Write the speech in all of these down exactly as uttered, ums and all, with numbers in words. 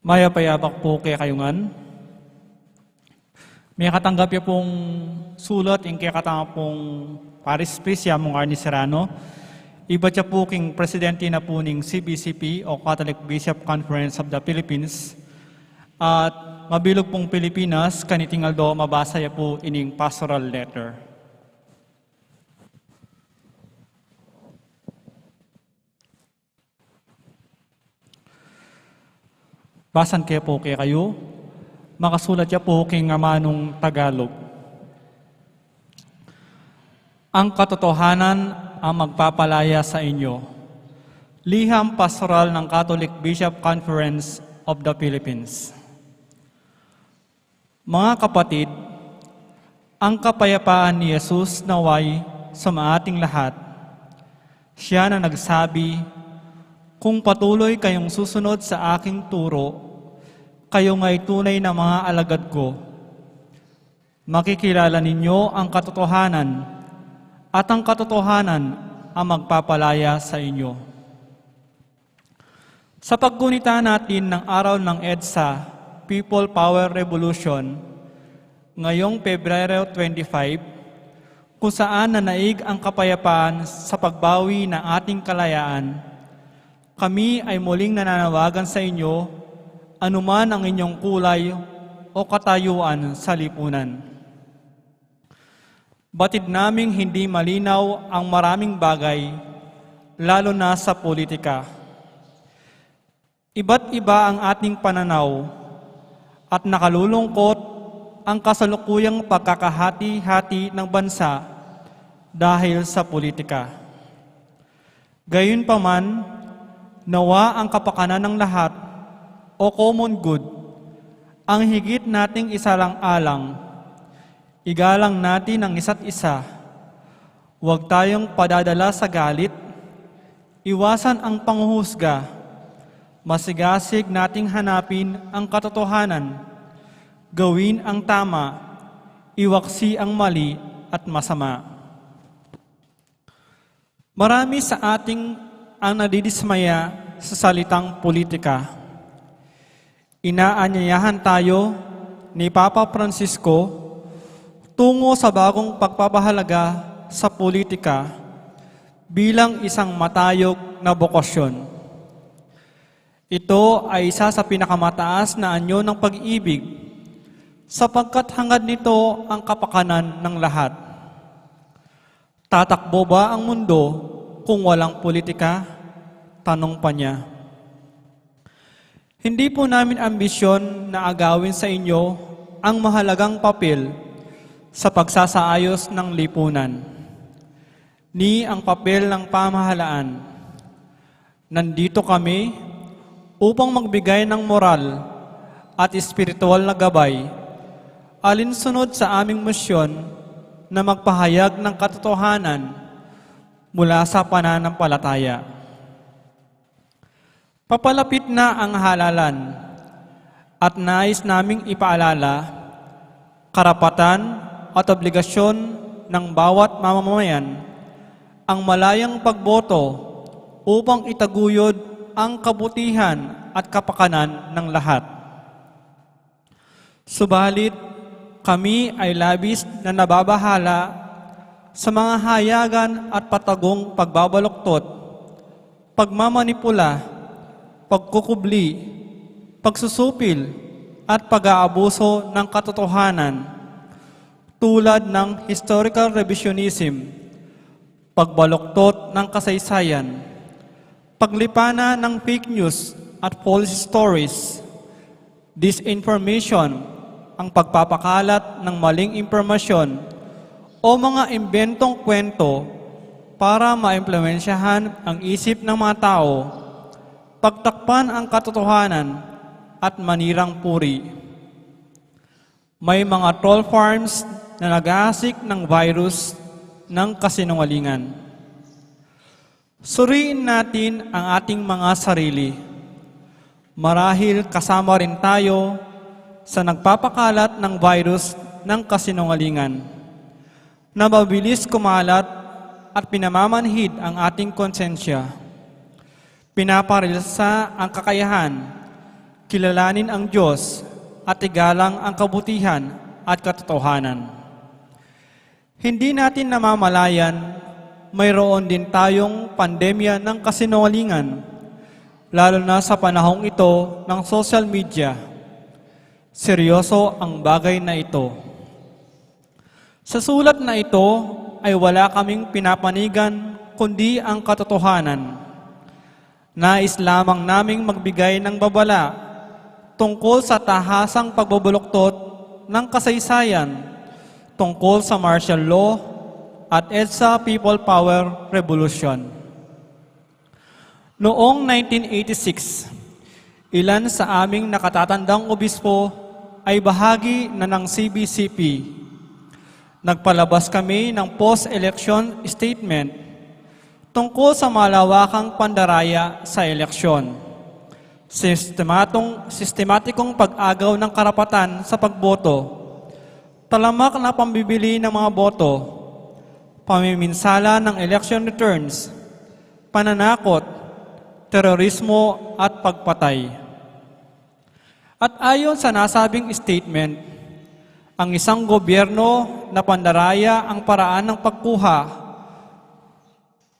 Mayap a yabak pu kekayu ngan. Mekatanggap ya pung sulat ing kekatang pung Parish Priest, i Among Arnie Serrano. Ibat ya pu king presidente na pu ning C B C P o Catholic Bishop Conference of the Philippines. At mabilug pung Pilipinas, kaniting aldo mabasa ya pu ining pastoral letter. Basan ke pu kekayu, makasulat ya pu king amanung Tagalog. Ang katotohanan ang magpapalaya sa inyo. Liham pastoral ng Catholic Bishop Conference of the Philippines. Mga kapatid, ang kapayapaan ni Jesus naway sumaating lahat. Siya na nagsabi, "Kung patuloy kayong susunod sa aking turo, kayo nga'y tunay na mga alagad ko. Makikilala ninyo ang katotohanan, at ang katotohanan ang magpapalaya sa inyo." Sa paggunita natin ng araw ng EDSA, People Power Revolution, ngayong Pebrero twenty-five, kung saan nanaig ang kapayapaan sa pagbawi ng ating kalayaan, kami ay muling nananawagan sa inyo, anuman ang inyong kulay o katayuan sa lipunan. Batid naming hindi malinaw ang maraming bagay, lalo na sa politika. Iba't iba ang ating pananaw at nakalulungkot ang kasalukuyang pagkakahati-hati ng bansa dahil sa politika. Gayunpaman, nawa ang kapakanan ng lahat o common good ang higit nating isalang-alang. Igalang natin ang isa't isa. Huwag tayong padadala sa galit. Iwasan ang panghuhusga. Masigasig nating hanapin ang katotohanan. Gawin ang tama. Iwaksi ang mali at masama. Marami sa ating ang nadidismaya sa salitang politika. Inaanyayahan tayo ni Papa Francisco tungo sa bagong pagpapahalaga sa politika bilang isang matayog na bokasyon. Ito ay isa sa pinakamataas na anyo ng pag-ibig, sapagkat hangad nito ang kapakanan ng lahat. "Tatakbo ba ang mundo kung walang politika?" tanong pa niya. Hindi po namin ambisyon na agawin sa inyo ang mahalagang papel sa pagsasaayos ng lipunan, ni ang papel ng pamahalaan. Nandito kami upang magbigay ng moral at espiritual na gabay, alinsunod sa aming misyon na magpahayag ng katotohanan mula sa pananampalataya. Papalapit na ang halalan, at nais naming ipaalala karapatan at obligasyon ng bawat mamamayan ang malayang pagboto upang itaguyod ang kabutihan at kapakanan ng lahat. Subalit, kami ay labis na nababahala sa mga hayagan at patagong pagbabaluktot, pagmamanipula, pagkukubli, pagsusupil, at pag-aabuso ng katotohanan, tulad ng historical revisionism, pagbaluktot ng kasaysayan, paglipana ng fake news at false stories, disinformation, ang pagpapakalat ng maling impormasyon, o mga imbentong kwento para maimpluwensyahan ang isip ng mga tao, pagtakpan ang katotohanan, at manirang puri. May mga troll farms na nag-aasik ng virus ng kasinungalingan. Suriin natin ang ating mga sarili. Marahil kasama rin tayo sa nagpapakalat ng virus ng kasinungalingan na mabilis kumalat at pinamamanhid ang ating konsensya. Pinaparalisa ang kakayahan kilalanin ang Diyos at igalang ang kabutihan at katotohanan. Hindi natin namamalayan, mayroon din tayong pandemya ng kasinungalingan, lalo na sa panahong ito ng social media. Seryoso ang bagay na ito. Sa sulat na ito ay wala kaming pinapanigan kundi ang katotohanan. Nais lamang naming magbigay ng babala tungkol sa tahasang pagbabaluktot ng kasaysayan tungkol sa martial law at EDSA People Power Revolution. Noong nineteen eighty-six, ilan sa aming nakatatandang obispo ay bahagi na ng C B C P. Nagpalabas kami ng post-election statement tungkol sa malawakang pandaraya sa eleksyon, sistematong, sistematikong pag-agaw ng karapatan sa pagboto, talamak na pambibili ng mga boto, pamiminsala ng election returns, pananakot, terorismo at pagpatay. At ayon sa nasabing statement, ang isang gobyerno na pandaraya ang paraan ng pagkuha,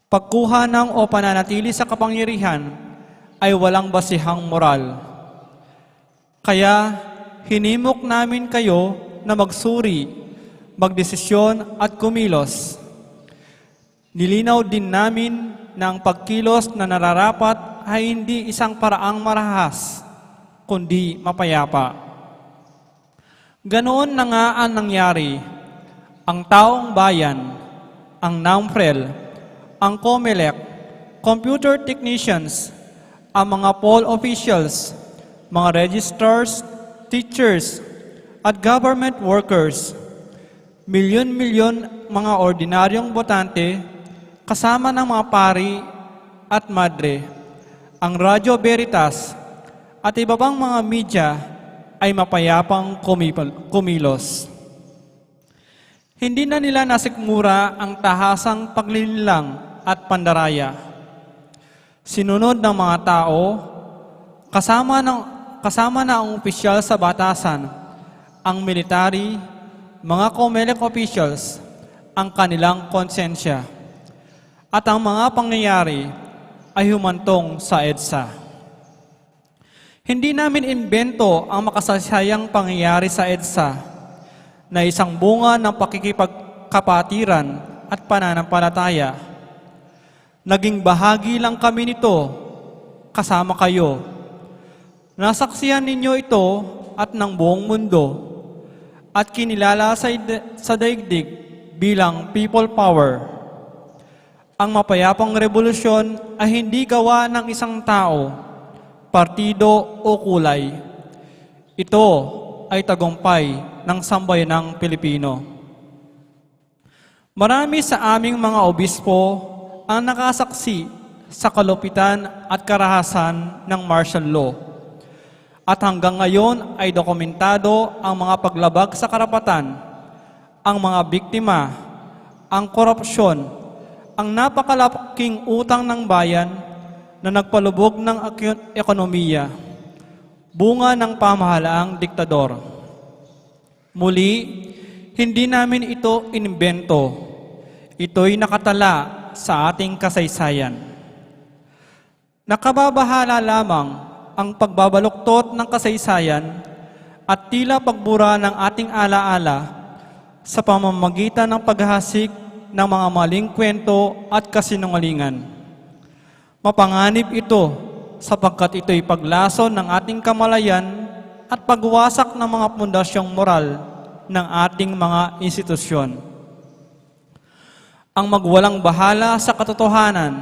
pagkuha ng o pananatili sa kapangyarihan ay walang basihang moral. Kaya hinimok namin kayo na magsuri, magdesisyon at kumilos. Nilinaw din namin na ang pagkilos na nararapat ay hindi isang paraang marahas, kundi mapayapa. Ganoon na nga ang nangyari. Ang taong bayan, ang NAMFREL, ang COMELEC, computer technicians, ang mga poll officials, mga registrars, teachers, at government workers, milyon-milyon mga ordinaryong botante, kasama ng mga pari at madre, ang Radyo Veritas, at iba pang mga media ay mapayapang kumipal-, kumilos. Hindi na nila nasikmura ang tahasang paglililang at pandaraya. Sinunod ng mga tao, kasama, ng, kasama na ang opisyal sa batasan, ang military, mga COMELEC officials, ang kanilang konsensya. At ang mga pangyayari ay humantong sa EDSA. Hindi namin imbento ang makasaysayang pangyayari sa EDSA na isang bunga ng pakikipagkapatiran at pananampalataya. Naging bahagi lang kami nito kasama kayo. Nasaksihan ninyo ito at ng buong mundo at kinilala sa, id- sa daigdig bilang people power. Ang mapayapang rebolusyon ay hindi gawa ng isang tao, partido o kulay. Ito ay tagumpay ng sambayanang Pilipino. Marami sa aming mga obispo ang nakasaksi sa kalupitan at karahasan ng martial law. At hanggang ngayon ay dokumentado ang mga paglabag sa karapatan, ang mga biktima, ang korupsyon, ang napakalaking utang ng bayan na nagpalubog ng ak-, ekonomiya, bunga ng pamahalaang diktador. Muli, hindi namin ito inimbento. Ito'y nakatala sa ating kasaysayan. Nakababahala lamang ang pagbabaluktot ng kasaysayan at tila pagbura ng ating alaala sa pamamagitan ng paghahasik ng mga maling kwento at kasinungalingan. Mapanganib ito sapagkat ito'y paglason ng ating kamalayan at pagwasak ng mga pundasyong moral ng ating mga institusyon. Ang magwalang bahala sa katotohanan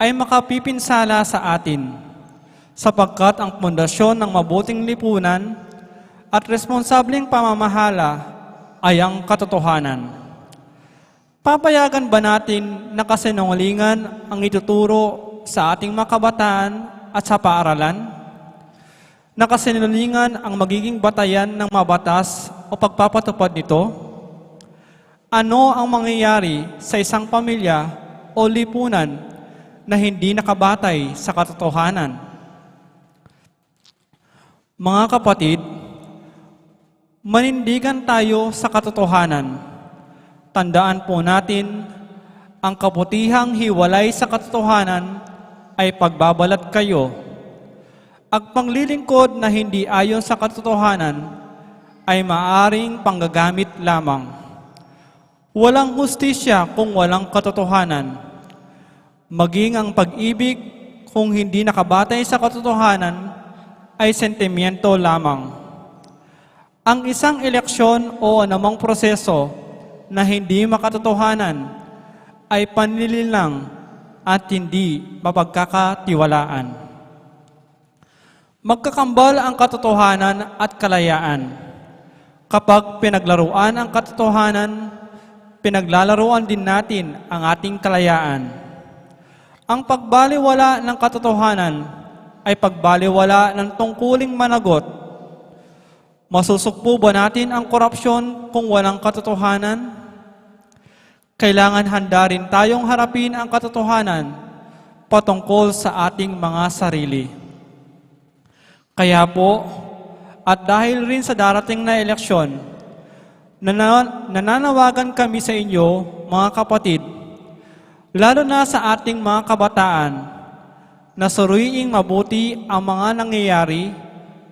ay makapipinsala sa atin, sapagkat ang pundasyon ng mabuting lipunan at responsableng pamamahala ay ang katotohanan. Papayagan ba natin na kasinungalingan ang ituturo sa ating mga kabataan at sa paaralan? Na kasinungalingan ang magiging batayan ng mga batas o pagpapatupad nito? Ano ang mangyayari sa isang pamilya o lipunan na hindi nakabatay sa katotohanan? Mga kapatid, manindigan tayo sa katotohanan. Tandaan po natin, ang kabutihang hiwalay sa katotohanan ay pagbabalat kayo. Ang paglilingkod na hindi ayon sa katotohanan ay maaring panggagamit lamang. Walang hustisya kung walang katotohanan. Maging ang pag-ibig, kung hindi nakabatay sa katotohanan, ay sentimiento lamang. Ang isang eleksyon o anumang proseso na hindi makatotohanan ay panlililang at hindi mapagkakatiwalaan. Magkakambal ang katotohanan at kalayaan. Kapag pinaglaruan ang katotohanan, pinaglalaruan din natin ang ating kalayaan. Ang pagbaliwala ng katotohanan ay pagbaliwala ng tungkuling managot. Masusukpo ba natin ang korupsyon kung walang katotohanan? Kailangan handa rin tayong harapin ang katotohanan patungkol sa ating mga sarili. Kaya po, at dahil rin sa darating na eleksyon, nana-, nananawagan kami sa inyo, mga kapatid, lalo na sa ating mga kabataan, na suriing mabuti ang mga nangyayari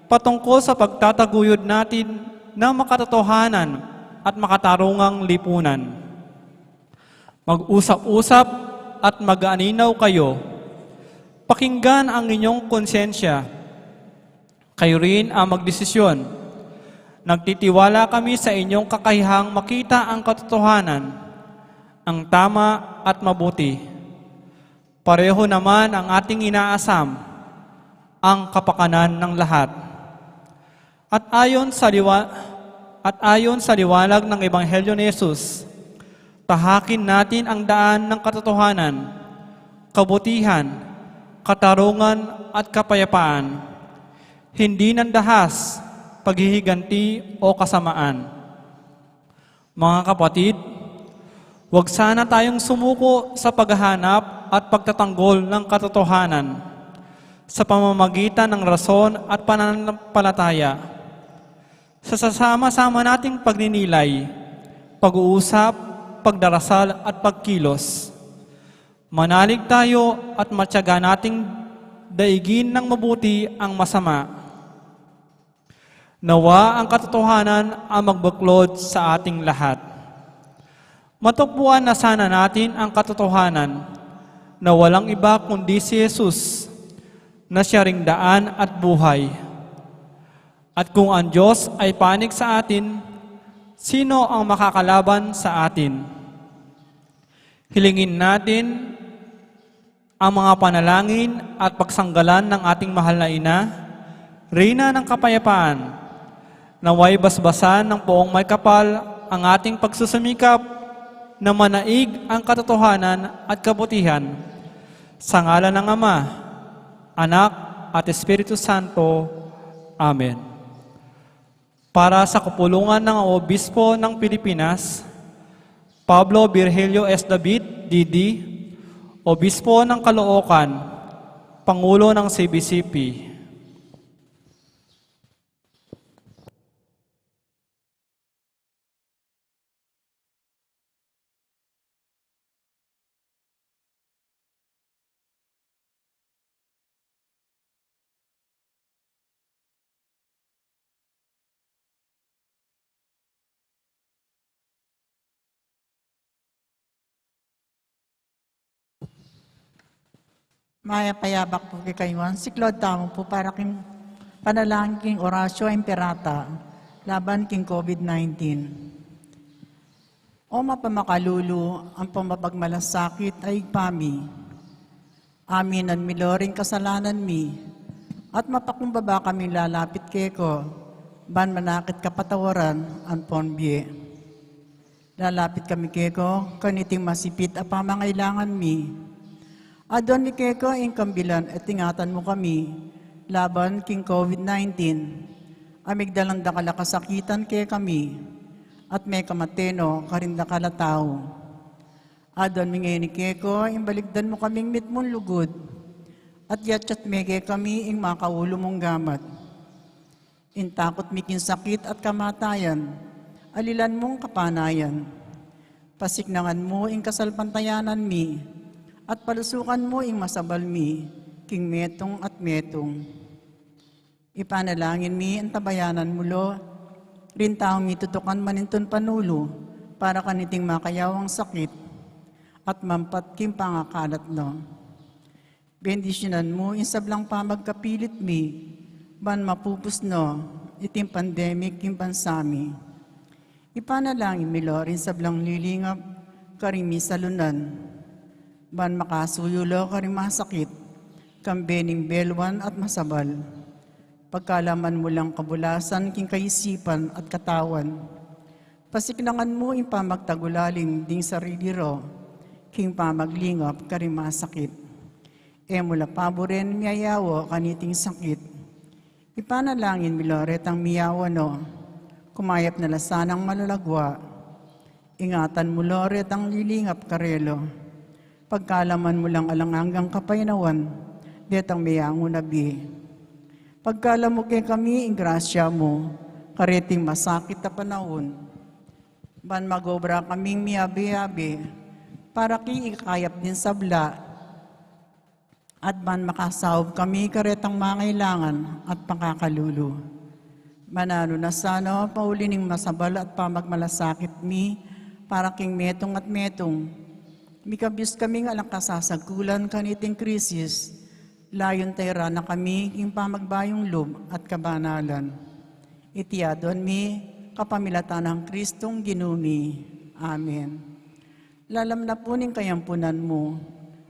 patungkol sa pagtataguyod natin ng makatotohanan at makatarungang lipunan. Mag-usap-usap at mag-aninaw kayo. Pakinggan ang inyong konsensya. Kayo rin ang magdesisyon. Nagtitiwala kami sa inyong kakayahang makita ang katotohanan, ang tama at mabuti. Pareho naman ang ating inaasam, ang kapakanan ng lahat. At ayon sa liwa-, at ayon sa liwanag ng Ebanghelyo ni Jesus, tahakin natin ang daan ng katotohanan, kabutihan, katarungan at kapayapaan, hindi ng dahas, paghihiganti o kasamaan. Mga kapatid, huwag sana tayong sumuko sa paghahanap at pagtatanggol ng katotohanan sa pamamagitan ng rason at pananampalataya. Sa sasama-sama nating pagninilay, pag-uusap, pagdarasal at pagkilos, manalig tayo at matyaga nating daigin ng mabuti ang masama. Nawa ang katotohanan ang magbuklod sa ating lahat. Matukbuan na sana natin ang katotohanan na walang iba kundi si Jesus, na siya ring daan at buhay. At kung ang Diyos ay panig sa atin, sino ang makakalaban sa atin? Hilingin natin ang mga panalangin at pagsanggalan ng ating mahal na Ina, Reyna ng Kapayapaan. Nawa'y basbasan ng Poong Maykapal ang ating pagsusumikap na manaig ang katotohanan at kabutihan. Sa ngalan ng Ama, Anak, at Espiritu Santo. Amen. Para sa kapulungan ng Obispo ng Pilipinas, Pablo Virgilio S. David, D D, Obispo ng Caloocan, Pangulo ng C B C P. Mayap a yabak pu kekayu ngan. Siklaud tamu pu para king panalangin king Oratio Imperata laban king COVID nineteen. O mapamakalulu ampong mapagmalasakit a Ibpa mi, aminan mi lo ring kasalanan mi, at mapakumbaba kaming lalapit keka, ban manakit kapatawaran ampon bie. Lalapit kami keka kaniting masipit a pamangailangan mi. Aduan mi keka ing kambilan at ingatan mu kami laban king COVID nineteen, a migdalan dakal a kasakitan kekami, at mekamate no karing dakal a tau. Aduan mi ngeni keka ing balikdan mu kaming mitmung lugud, at yatyat me kekami ing makaulu mung gamat. Ing takut mi king sakit at kamatayan, alilan mung kapanayan. Pasiknangan mu ing kasalpantayanan mi, at palusukan mu ing masabal mi king metung at metung. Ipanalangin mi antabayanan mu lo ring taung mitutukan manintun panulu para kaniting makayawang sakit at mampat king pangakalat no. Bendisyunan mu ing sablang pamagkapilit mi, ban mapupus no iting pandemic king bansa mi. Ipanalangin mi lo ring sablang lilingap karing misalunan. Ban makasuyu la karing masakit, kambe ning belwan at masabal. Pagkalaman mu lang kabulasan king kaisipan at katawan. Pasiknangan mu ing pamagtagulaling ding sarili ro, king pamaglingap karing masakit. E mu la paburen miyayawa kaniting sakit. Ipanalangin mi la retang miyawa no, kumayap na la sanang malalagwa. Ingatan mu la retang lilingap karela. Pagkalaman mu lang alang anggang kapaynawan, detang meyangu na bie. Pagkalam mu kekami ing grasya mu, kareting masakit a panaun. Ban magobra kaming miyabe-yabe, para king ikakayap ding sabla, at ban makasaup kami karetang mangailangan at pakakalulu. Mananu na sana, pauli ning masabal at pamagmalasakit mi, para king metung at metung. Mikabus kaming alang kasasagkulan kaniting krisis, layun tayran na kami king pamagbayung lub at kabanalan. Iti aduan mi, kapamilatan nang Kristong Ginu mi. Amen. Lalam na pu ning kayampunan mu,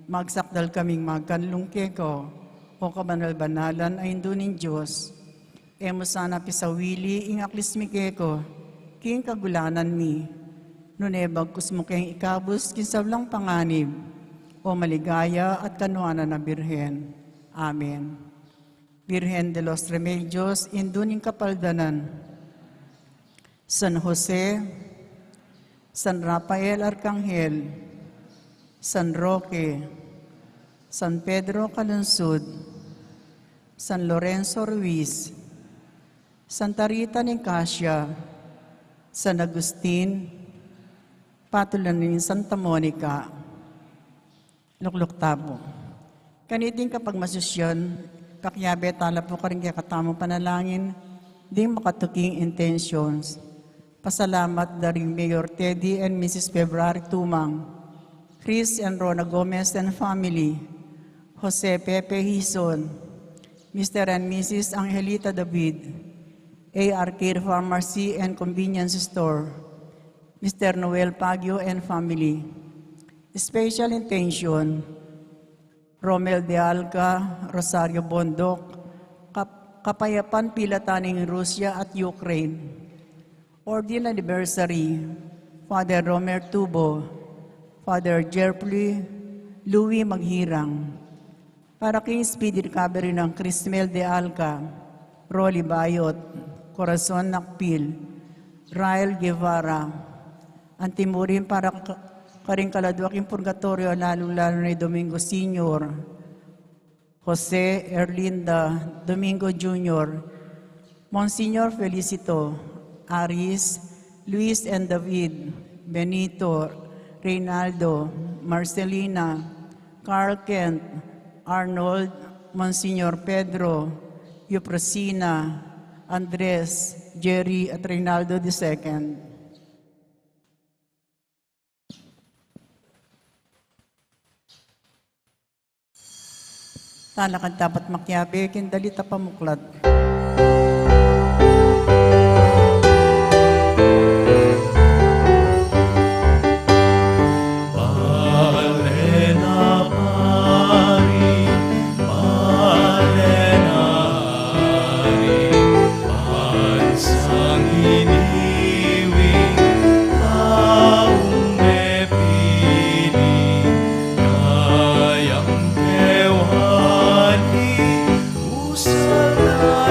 magsakdal kaming magkanlung keka, o kabanal-banalan a Indu ning Dios. E mu sana pisawili ing aklis mi keka, king kagulanan mi. Nune bagkus mu keng ikabus king sablang panganib, o maligaya at kanuanan a Birhen. Amen. Virgen de los Remedios, Indu ning Kapaldanan. San Jose, San Rafael Arcangel, San Roque, San Pedro Calungsod, San Lorenzo Ruiz, Santa Rita ning Cascia, San Agustin, Patulan ning Santa Monica. Lukluk tamu. Kaniting kapagmasusyan, pakiabe tala pu karing kekatamung panalangin ding makatuking intentions. Pasalamat da ring Mayor Teddy and Missus February Tumang, Chris and Rona Gomez and family, Jose Pepe Hizon, Mister and Missus Angelita David, A R Care Pharmacy and Convenience Store, Mister Noel Pagio and family. Special intention, Romel de Alca, Rosario Bondoc, Kap-, Kapayapan Pilatan ning Russia at Ukraine. Ordinal anniversary, Father Romer Tubo, Father Jeffrey Louis Maghirang. Para king speedy recovery nang Crismel de Alca, Rolly Bayot, Corazon Nakpil, Rael Guevara, anti mu rin para ka-, karing kaladwa king purgatoryo, lalu-lalu na i Domingo Senior, Jose, Erlinda, Domingo Junior, Monsignor Felicito, Aris, Luis and David, Benito, Reynaldo, Marcelina, Carl Kent, Arnold, Monsignor Pedro, Euprosina, Andres, Jerry, at Reynaldo the second. Tana kang dapat makiabe king dalit a pamuklat. Pale na pari, pale na ari, pansang iniwi, taung mepili, kayang kewani, usal na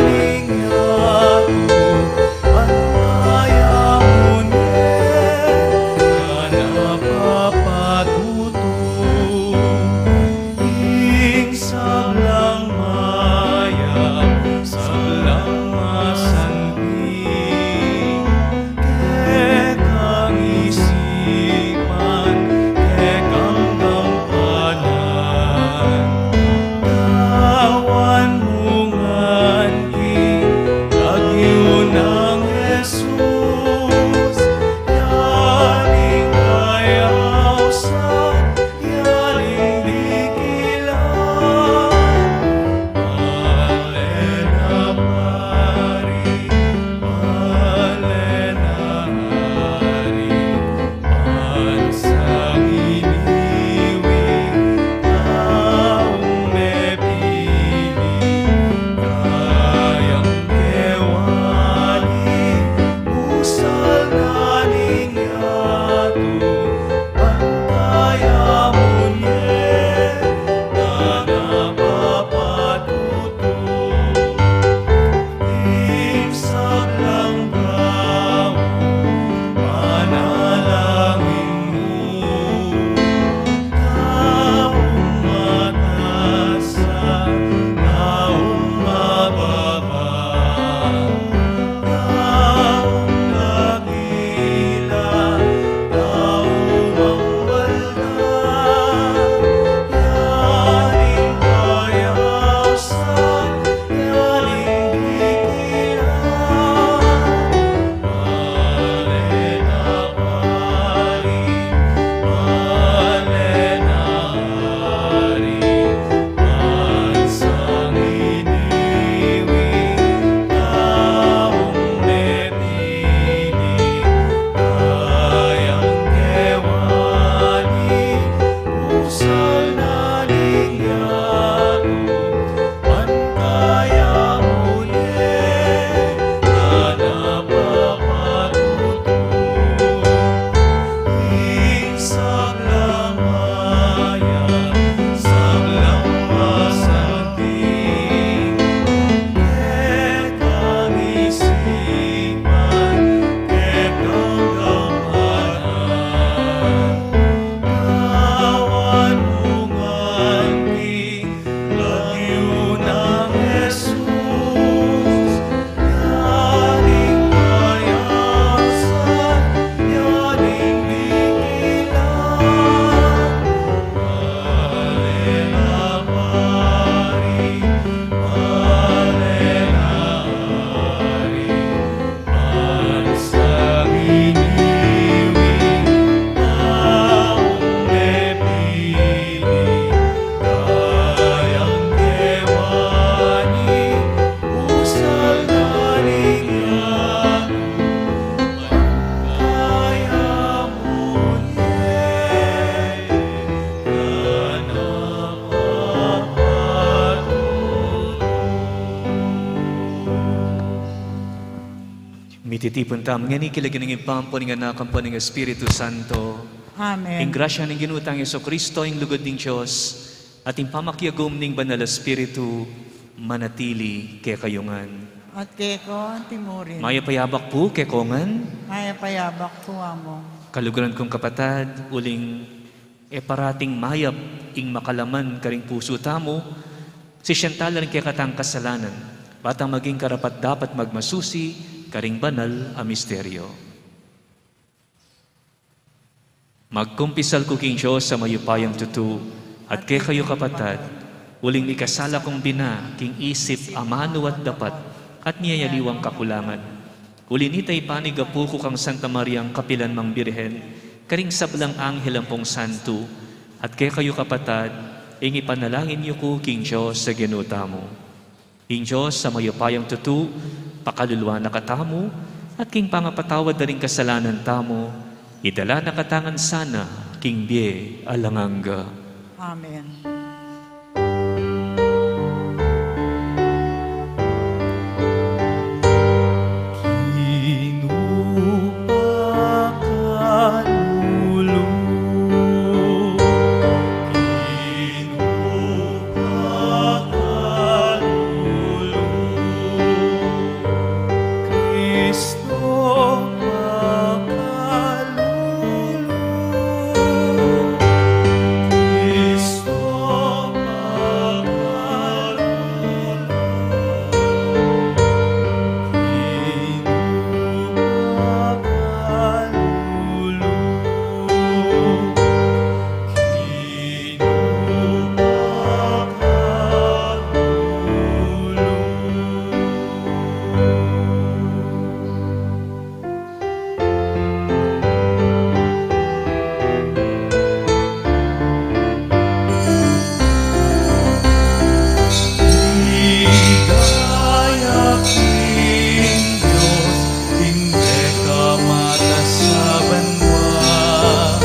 Titipun tamu ngeni king lagyu ning Ibpa, ampo ning Anak, ampo ning Espiritu Santo. Amen. Ing grasya ning Ginu tang Jesucristo, ing lugud ning Dios, at ing pamakiagum ning Banal Espiritu, manatili kekayu ngan. At keka antimurin. Mayap a yabak pu kekongan. Mayap a yabak pu, Among. Kaluguran kung kapatad, uling e parating mayap ing makalaman karing pusu tamu, sisian tala ring kekatang kasalanan, ba tang maging karapat-dapat magmasusi karing banal a misteryo. Magkumpisal ku king Dios a mayupayang tutu, at kekayu kapatad, uling mikasala kung bina king isip, amanu at dapat, at miyayaliwang kakulangan. Uli na nita, ipanig apu ku kang Santa Mariang kapilan mang Birhen, karing sablang anghel ampong santu, at kekayu kapatad, ing ipanalangin yu ku king Dios a Ginu tamu. Ing Dios a mayupayang tutu, pakaluluan na katamu, at king pangapatawad da ring kasalanan tamu, idala na katamu ngan sana king bie alang angga. Amen. Ginu pakalulu, Ginu pakalulu, Kristo pakalulu, Kristo pakalulu, Ginu pakalulu, Ginu pakalulu. Ligaya king Dios, ing pekamatas a banua,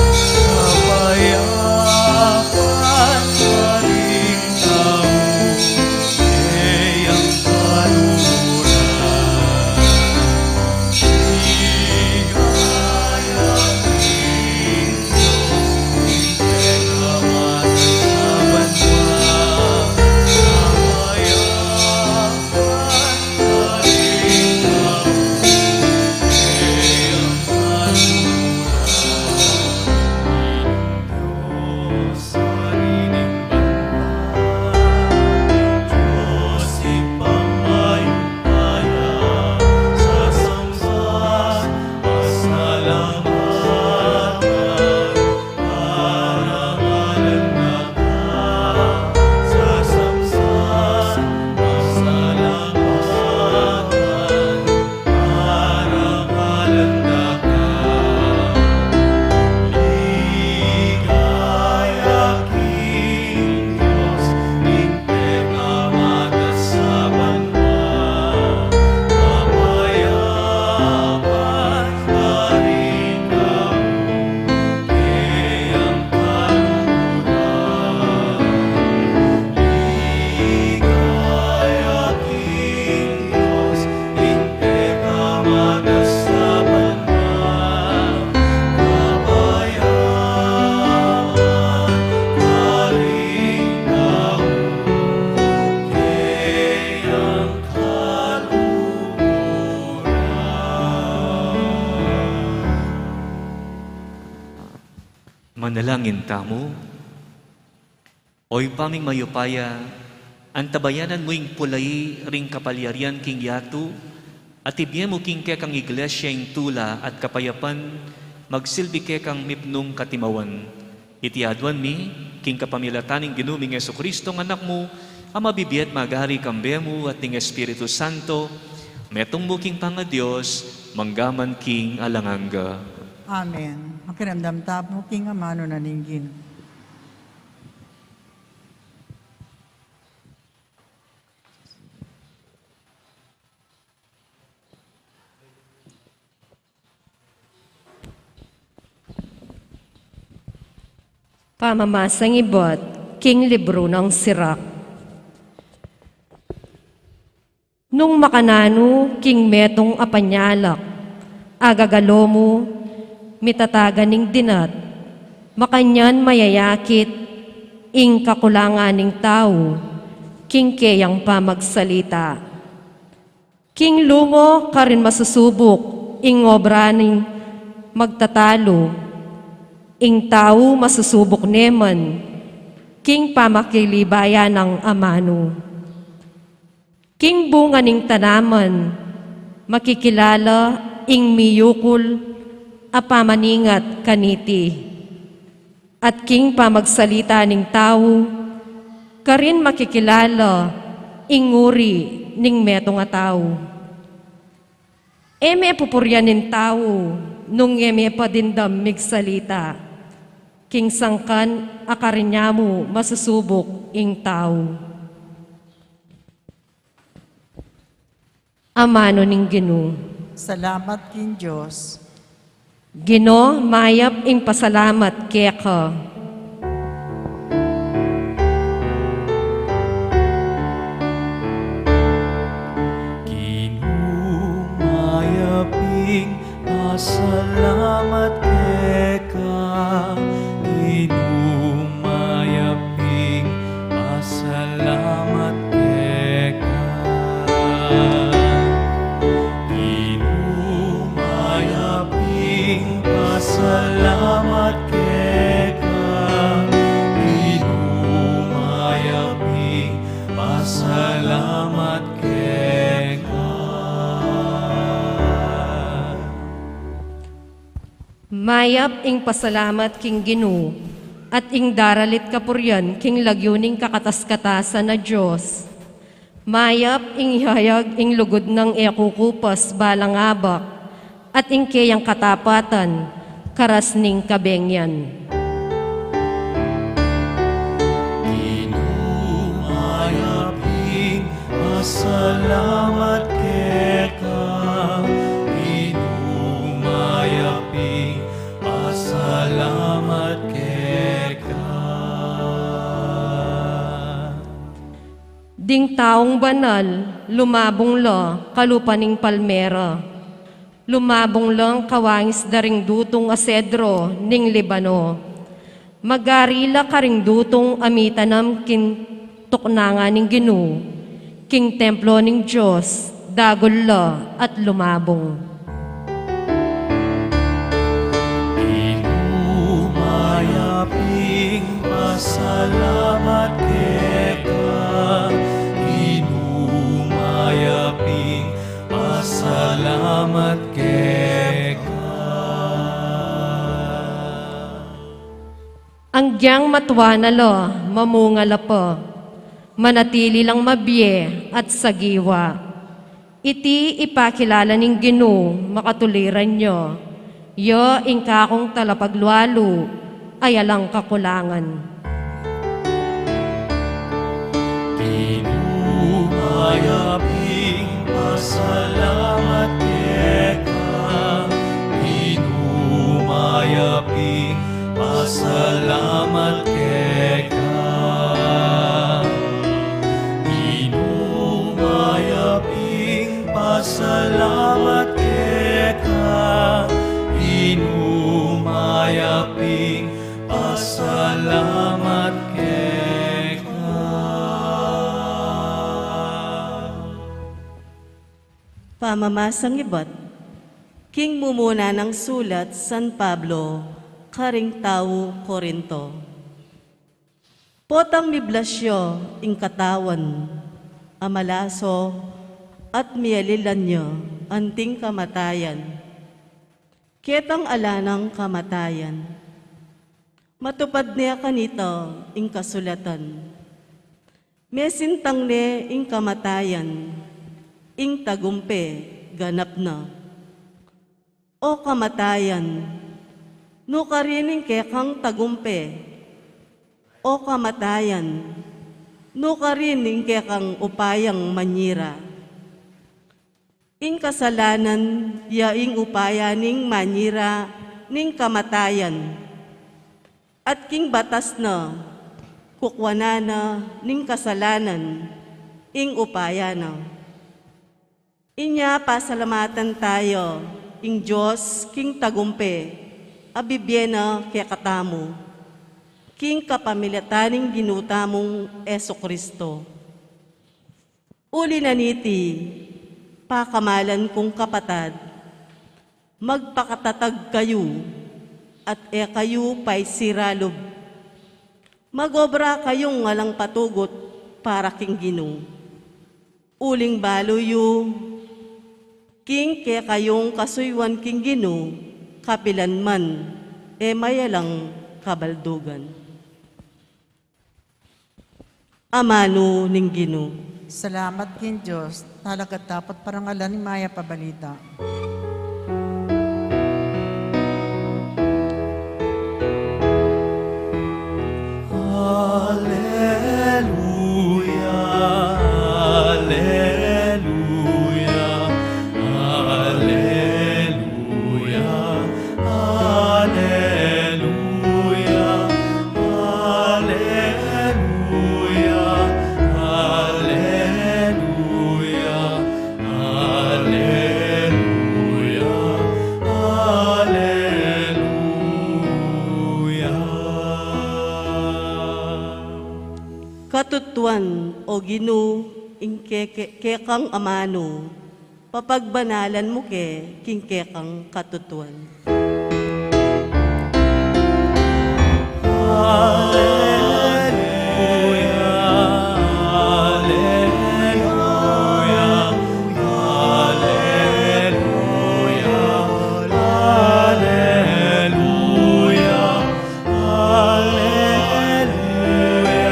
kapayapan karing tau, keyang kaluguran. Manalangin tamu. O Ibpa ming mayupaya, antabayanan mu ing pulai ring kapalyarian king yatu, at ibie mu king kekang Iglesia ing tula at kapayapan, magsilbi kekang mipnung katimawan. Iti aduan mi, king kapamilatan ning Ginu ming Jesucristo, ing Anak mu, a mabibie at magari kambe mu at ning Espiritu Santo, metung mu king pangaDios, mangga man king alang angga. Amen. Makiramdam tamu king amanu na ning Ginu. Pamamasang ibat king libru nang Sirak. Nung makananu king metung a panyalak, Agagalo mu, mitatagan ning dinat, makanyan mayayakit ing kakulangan ning tau king keyang pamagsalita. King lungo karin masusubuk ing obra ning magtatalu, ing tau masusubuk ne man king pamakilibayan nang amanu. King bunga ning tanaman, makikilala ing miyukul a pamaningat kaniti. At king pamagsalita ning tau, karin makikilala ing uri ning metung a tau. E me pupurian ning tau nung e me pa dimdam migsalita. King sangkan a karin ya mu masusubuk ing tau. Amanu ning Ginu. Salamat king Dios. Ginu, mayap ing pasalamat keka. Ginu, mayap ing pasalamat keka. Ginu, mayap ing pasalamat keka. Ginu, mayap ing pasalamat keka. Ginu, mayap ing pasalamat keka. Mayap ing pasalamat king Ginu, at ing daralit kapurian king lagyu ning kakatas-katasan a Dios. Mayap ing ihayag ing lugud nang e kukupas balang abak, at ing keyang katapatan karas ning kabengyan. Ginu, mayap ing pasalamat keka. Ginu, mayap ing pasalamat keka. Ding taung banal, lumabung la kalupa ning palmera. Lumabung lang kawangis da ring dutung a sedro ning Libano. Magari la karing dutung a mitanam king tuknangan ning Ginu, king templo ning Dios, dagul la at lumabung. Ginu, mayap ing pasalamat keka. Ginu, mayap ing pasalamat keka. Anggiyang matua na la, mamunga la pa, manatili lang mabie at sagiwa. Iti ipakilala ning Ginu, makatuliran ya, ya ing kakung talapaglualu, a alang kakulangan. Ginu, mayap ing pasalamat keka. Ginu, mayap ing pasalamat keka. Ginu, mayap ing pasalamat keka. Ginu, mayap ing pasalamat keka. Pamamasang ibat king mumuna nang sulat San Pablo karing tau Corinto. Potang miblasyo ing katawan, a malaso at mialilan ya anting kamatayan. Ketang ala nang kamatayan, matupad ne kanita ing kasulatan. Mesintang ne ing kamatayan, ing tagumpe ganap na. O kamatayan, nu karin ing kekang tagumpe? O kamatayan, nu karin ing kekang upayang manyira? Ing kasalanan ya ing upaya ning manyira ning kamatayan, at king batas na, kukwanan na ning kasalanan ing upaya na. Inya pasalamatan tayo Ing Dios king tagumpe a bibie na kekatamu, king kapamilatan ning Ginu tamung Jesucristo. Uli na niti, pakamalan kung kapatad, magpakatatag kayu at e kayu paisiralub. Mag-obra kayung alang patugut para king Ginu. Uling balu yu, king kekayung kasuyuan king Ginu, kapilan man, e mayalang kabaldugan. Amanu ning Ginu. Salamat king Dios, talaga dapat parangalan ing mayap a balita. Aleluya, aleluya, aleluya, aleluya, aleluya, aleluya, aleluya, aleluya. Katutuan, O Ginu, ing ke-, ke-, kekang amanu, papagbanalan mu ke king kekang katutuan. Aleluya, aleluya, aleluya, aleluya. Aleluya,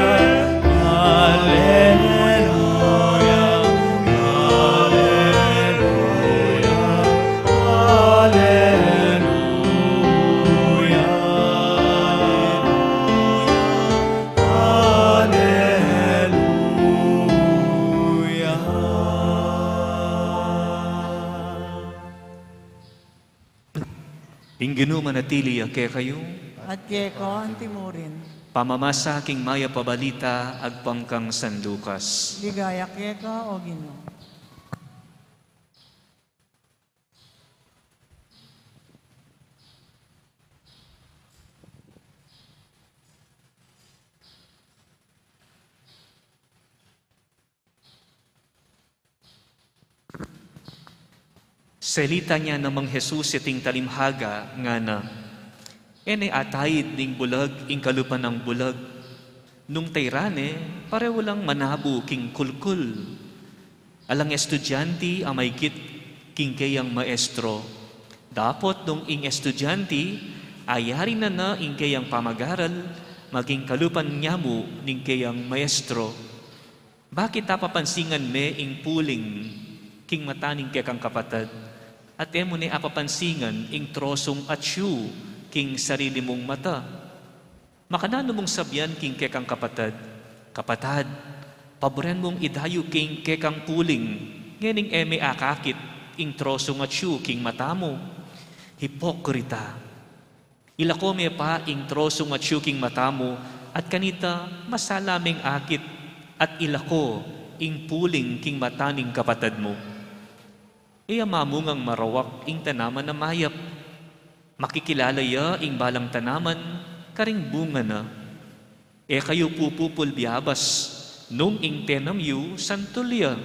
aleluya, aleluya, aleluya, aleluya. Ing Ginu manatili ya kekayu. At keka antimurin. Pamamasa king mayap a balita agpang kang San Lucas. Ligaya keka, O Ginu. Selita ne namang Jesus iting talimhaga, ngana, e ne ataid ning bulag ing kalupa nang bulag. Nung tairan ne, pareho lang manabu king kulkul. Alang estudianti a maikit king keyang maestro. Dapot nung ing estudianti ayari na na ing keyang pamagaral, maging kalupa nang yamu ning keyang maestro. Bakit apapansingan me ing puling king mata ning kekang kapatad, at e mu ne apapansingan ing trosung atyu king sarili mung mata? Makananu mung sabian king kekang kapatad, "Kapatad, paburen mung idayu king kekang puling, ngening e me akakit ing trosung atyu king mata mu?" Hipokrita! Ilako me pa ing trosung atyu king mata mu, at kanita masala meng akit at ilako ing puling king mata ning kapatad mu. E ya mamungang marawak ing tanaman a mayap. Makikilala ya ing balang tanaman karing bunga na. E kayu pupupul byabas nung ing tenam yu santul ya.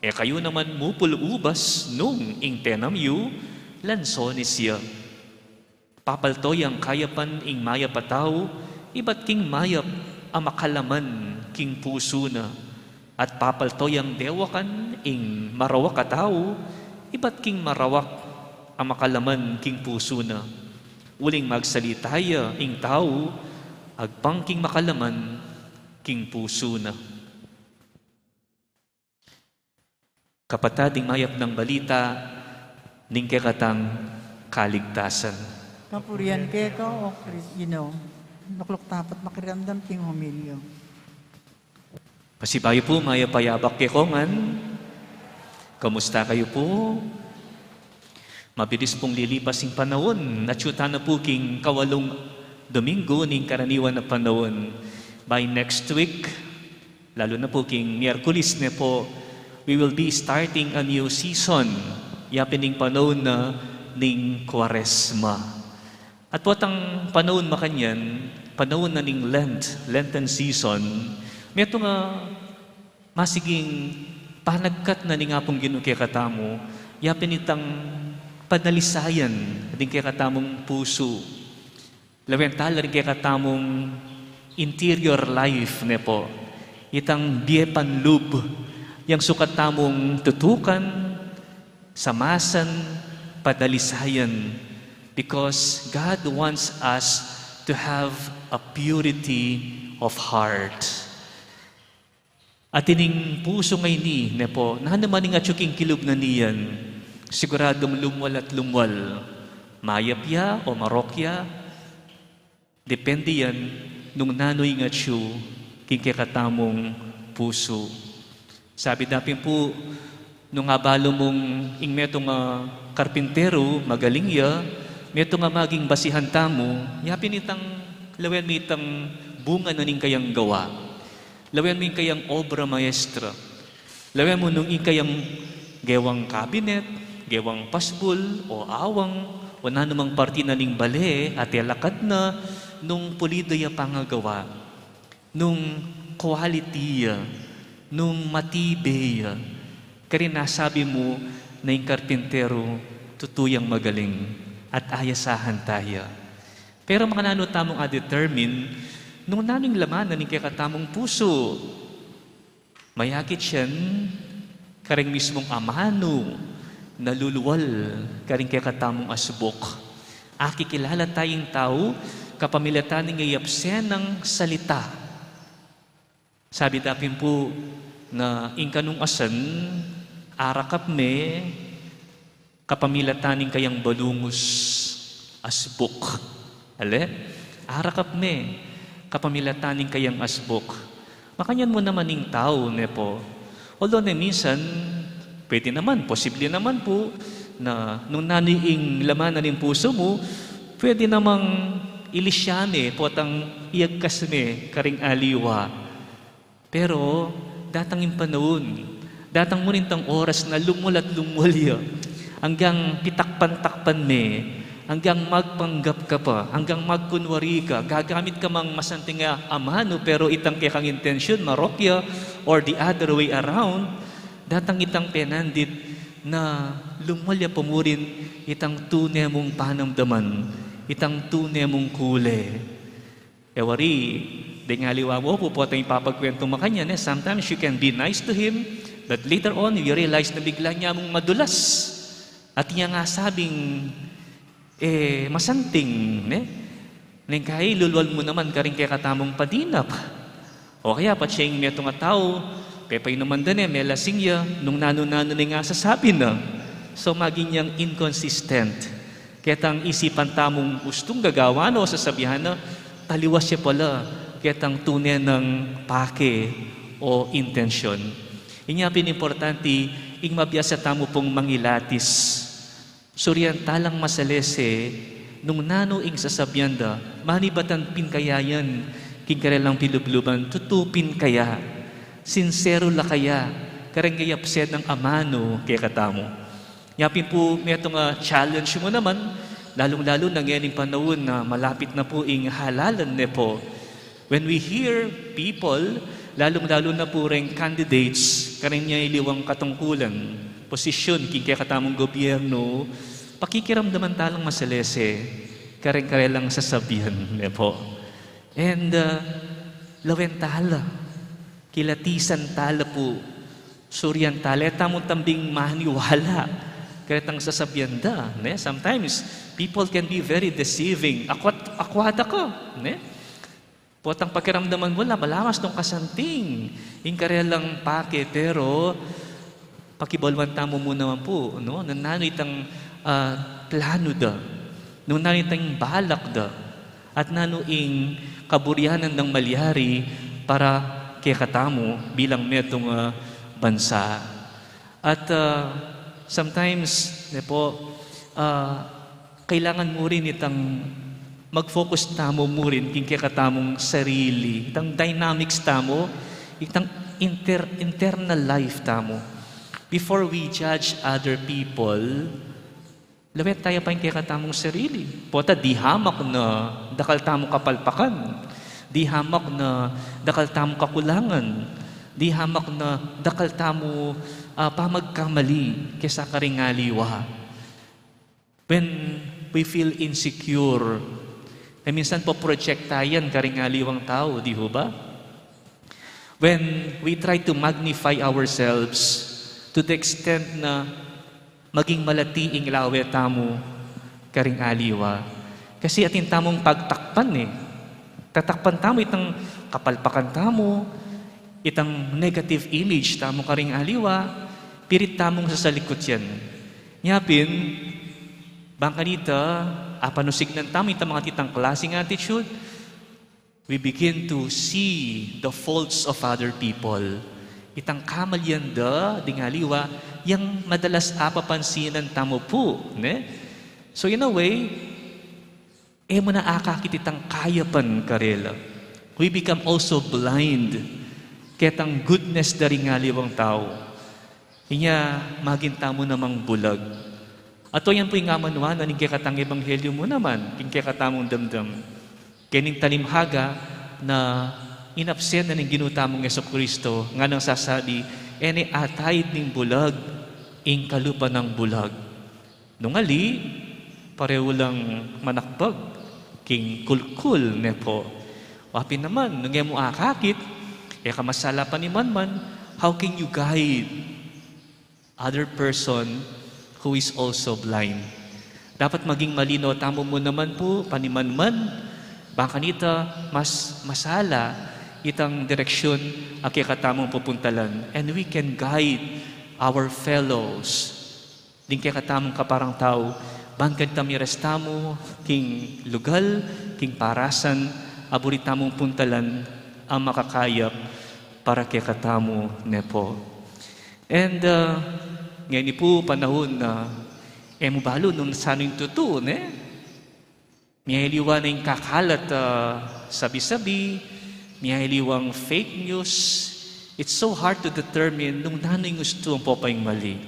E kayu naman mupul ubas nung ing tenam yu lansones ya. Papalto yang kayapan ing mayap a tau ibat king mayap a makalaman king pusu na, at papalto yang dewakan ing marawak a tau ibat king marawak a makalaman king pusu na. Uling magsalita ya ing tau agpang king makalaman king pusu na. Kapatad, ing mayap nang balita ning kekatang kaligtasan. Kapurian keka, O Kris-, Ginu. Nukluk tapat makiramdam king homilya. Pasibayu pu, mayap a yabak kekongan. Kamusta kayu pu? Mabilis pung lilipas ing panaun. Atyu tana pu king kawalung Domingo ning karaniwan a panaun. By next week, lalu na pu king Miyerkules ne pu, we will be starting a new season. Ya pin ing panaun na ning Kuaresma. At potang panaun makanyan, panaun na ning Lent, Lenten season, metung a masiging panagkat na ning Apung Ginu kekatamu, yapin itang padalisayan ding kekatamung pusu. Lawen tala ring kekatamung interior life, ne po? Itang bie panlub, yang sukat tamung tutukan, samasan, padalisayan. Because God wants us to have a purity of heart. At ining pusu ngeni, ne po, nanu man ing atyu king kilub na niyan, siguradung lumwal at lumwal. Mayap ya o marok ya, depende yan nung nanu ing atyu king kekatamung pusu. Sabi da pin pu, nung abalu mung ing metung a karpinteru, magaling ya, metung a maging basihan tamu, yapin itang lawen mu itang bunga na ning kayang gawa. Lawen mu ing kayang obra maestra. Lawen mu nung ing kayang gewang kabinet, gewang pasbul, o awang, o nanumang parti na ning bale, at e lakad na, nung pulido ya pangagawa, nung quality ya, nung matibe ya, karin nasabi mu na ing karpinteru tutu yang magaling at ayasahan taya. Pero makananu tamung a-determine nung nanu ing laman na ning kekatamung pusu? Mayakit yan karing mismung amanu na lulwal karing kekatamung asbuk. Akikilala taya ing tau kapamilatan ning iyapsen nang salita. Sabi da pin pu na ing kanung asan, arakap me kapamilatan ning kayang balungus asbuk. Ale? Arakap me kapamilatan ning kayang asbuk. Makanyan mu naman ing tau, ne po? Although ne minsan, pwede naman, posible naman pu, na nung nanu ing laman na ning pusu mu, pwede namang ilisya me, potang iyagkas me karing aliwa. Pero datang ing panaun, datang mu rin itang oras na lumwal at lumwal ya. Anggang pitakpan-takpan me, anggang magpanggap ka pa, anggang magkunwari ka, gagamit ka mang masanting a amanu, pero itang kekang intensyun, marok ya, or the other way around, datang itang penandit na lumwal ya pa mu rin itang tune mung panamdaman, itang tune mung kule. E wari, deng aliwa mu pu, potang ipapagkwentu makanyan, e, sometimes you can be nice to him, but later on, you realize na bigla ne mung madulas. At inya asabing, e, masanting, ne? Neng kai, lulwal mu naman karing kekatamung padinap. O kaya, patse ing metung a tau, pepainuman da ne, melasing ya, nung nanu-nanu ne ing sasabi na. So, maging yang inconsistent. Ketang isipan tamung ustung gagawan o sasabian na, taliwas ya pala ketang tune nang pake o intensyon. Inya pin importante, ing mabiasa tamu pung mangilatis. Surian talang masalese, nung nanu ing sasabian da, manibatan pin kaya yan, king karelang pilubluban, tutu pin kaya, sinsero la kaya, kareng iyapsen nang amanu kekatamu. Inya pin pu, metung a challenge mu naman, lalung-lalu na ngening panaun na malapit na pu ing halalan, ne po. When we hear people, lalung-lalu na pu reng candidates, kareng iliwang katungkulan, posisyon, king kekatamung gobyerno, pakikiramdaman talang masalese, kareng karelang sasabian, ne po. And, uh, lawen tala, kilatisan tala pu, surian tala, e tamu tambing maniwala karetang sasabian da, ne? Sometimes, people can be very deceiving. Akwat, akwada ka, ne? Potang pakiramdaman mu la, malawas nung kasanting ing karelang pake, pero pakibaluan tamu mu naman pu, no? Nung nanu itang, ah, plano da, nung nanu itang balak da, at nanu ing kaburian nang malyari para kekatamu bilang metung a bansa. At, ah, sometimes, ne po, ah, kailangan mu rin itang mag-focus tamu mu rin king kekatamung sarili, itang dynamics tamu, itang inter-, internal life tamu. Before we judge other people, Lawen taya pa ing kekatamung sarili. Pota, di hamak na dakal tamung kapalpakan. Di hamak na dakal tamung kakulangan. Di hamak na dakal tamu, ah, pamagkamali kesa karing aliwa. When we feel insecure, e minsan poproject ta yan karing aliwang tau, di ho ba? When we try to magnify ourselves to the extent na maging malati ing lawe tamu karing aliwa. Kasi atin tamung pagtakpan e. Tatakpan tamu itang kapalpakan tamu, itang negative image tamu karing aliwa, pilit tamung sasalikut yan. Nya pin, bang kanita, apanusignan tamu itang mga atitang klasing attitude, we begin to see the faults of other people. Itang kamalian da ding aliwa, yang madalas apapansinan tamu pu, ne? So in a way, e mu na akakit itang kayapan karela. We become also blind ketang goodness da ring aliwang tau. Inya maging tamu namang bulag. At o yan pu ing amanuan na ning kekatang ebanghelyo mu naman, king kekatamung damdam. Kening talimhaga na inabsen na ning Ginu tamung Jesucristo, nganang sasabi, e ne ataid ning bulag ing kalupa nang bulag. Nung ali, pareho lang manakbag king kulkul, ne po. Wa pin naman, nung e mu akakit, e ka masala panimanman, how can you guide other person who is also blind? Dapat maging malinaw tamu mu naman pu panimanman, bang kanita mas masala itang direksyon a kekatamung pupuntalan. And we can guide our fellows. Ding kekatamung kaparangtau, ban kanita miras tamu king lugal, king parasan a buri tamung puntalan a makakayap para kekatamu, ne po. And, uh, ngeni pu panahun na e mu balu nung sanu ing tutu, ne? Miyaliwa na ing kakalat, ah, sabi-sabi, miyaliwang fake news. It's so hard to determine nung nanu ing ustu ampo pa ing mali.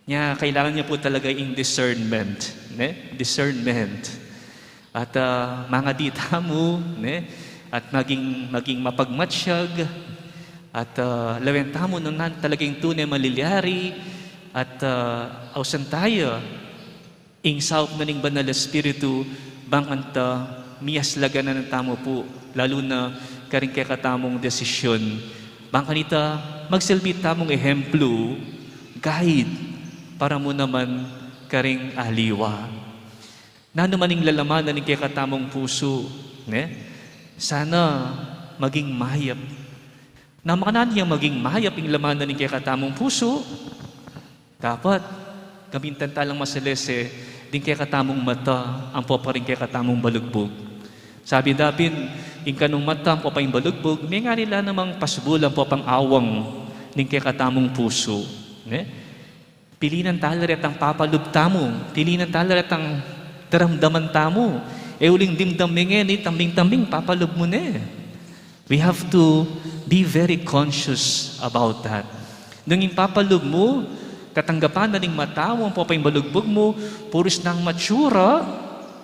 Nya, kailangan nya pu talaga ing discernment, ne? Discernment. At, ah, mangadi tamu, ne? At maging, maging mapagmatyag, at, ah, lawen tamu nung nanu talaga ing tune a malilyari, at, ah, ausan taya ing saup na ning Banal a Espiritu, bang kanita miyaslaganan tamu pu, lalu na karing kekatamung desisyon. Bang kanita magsilbi tamung ehemplu, guide, para mu naman karing aliwa. Nanu man ing lalaman na ning kekatamung pusu, ne? Sana maging mayap. Na makananu yang maging mayap ing laman na ning kekatamung pusu? Dapat, gamintan ta lang masalese ding kekatamung mata ampo pa ring kekatamung balugbug. Sabi da pin, ing kanung mata ampo pa ing balugbug, mengari la namang pasbul ampo pang awang ning kekatamung pusu, ne? Pilinan ta la retang papalub tamu, pilinan ta la retang daramdaman tamu. E uling dimdam me ngeni, tambing-tambing papalub mu ne. We have to be very conscious about that. Nung ing papalub mu, katanggapan na ning mata mu ampo pa ing balugbug mu, purus nang matsura,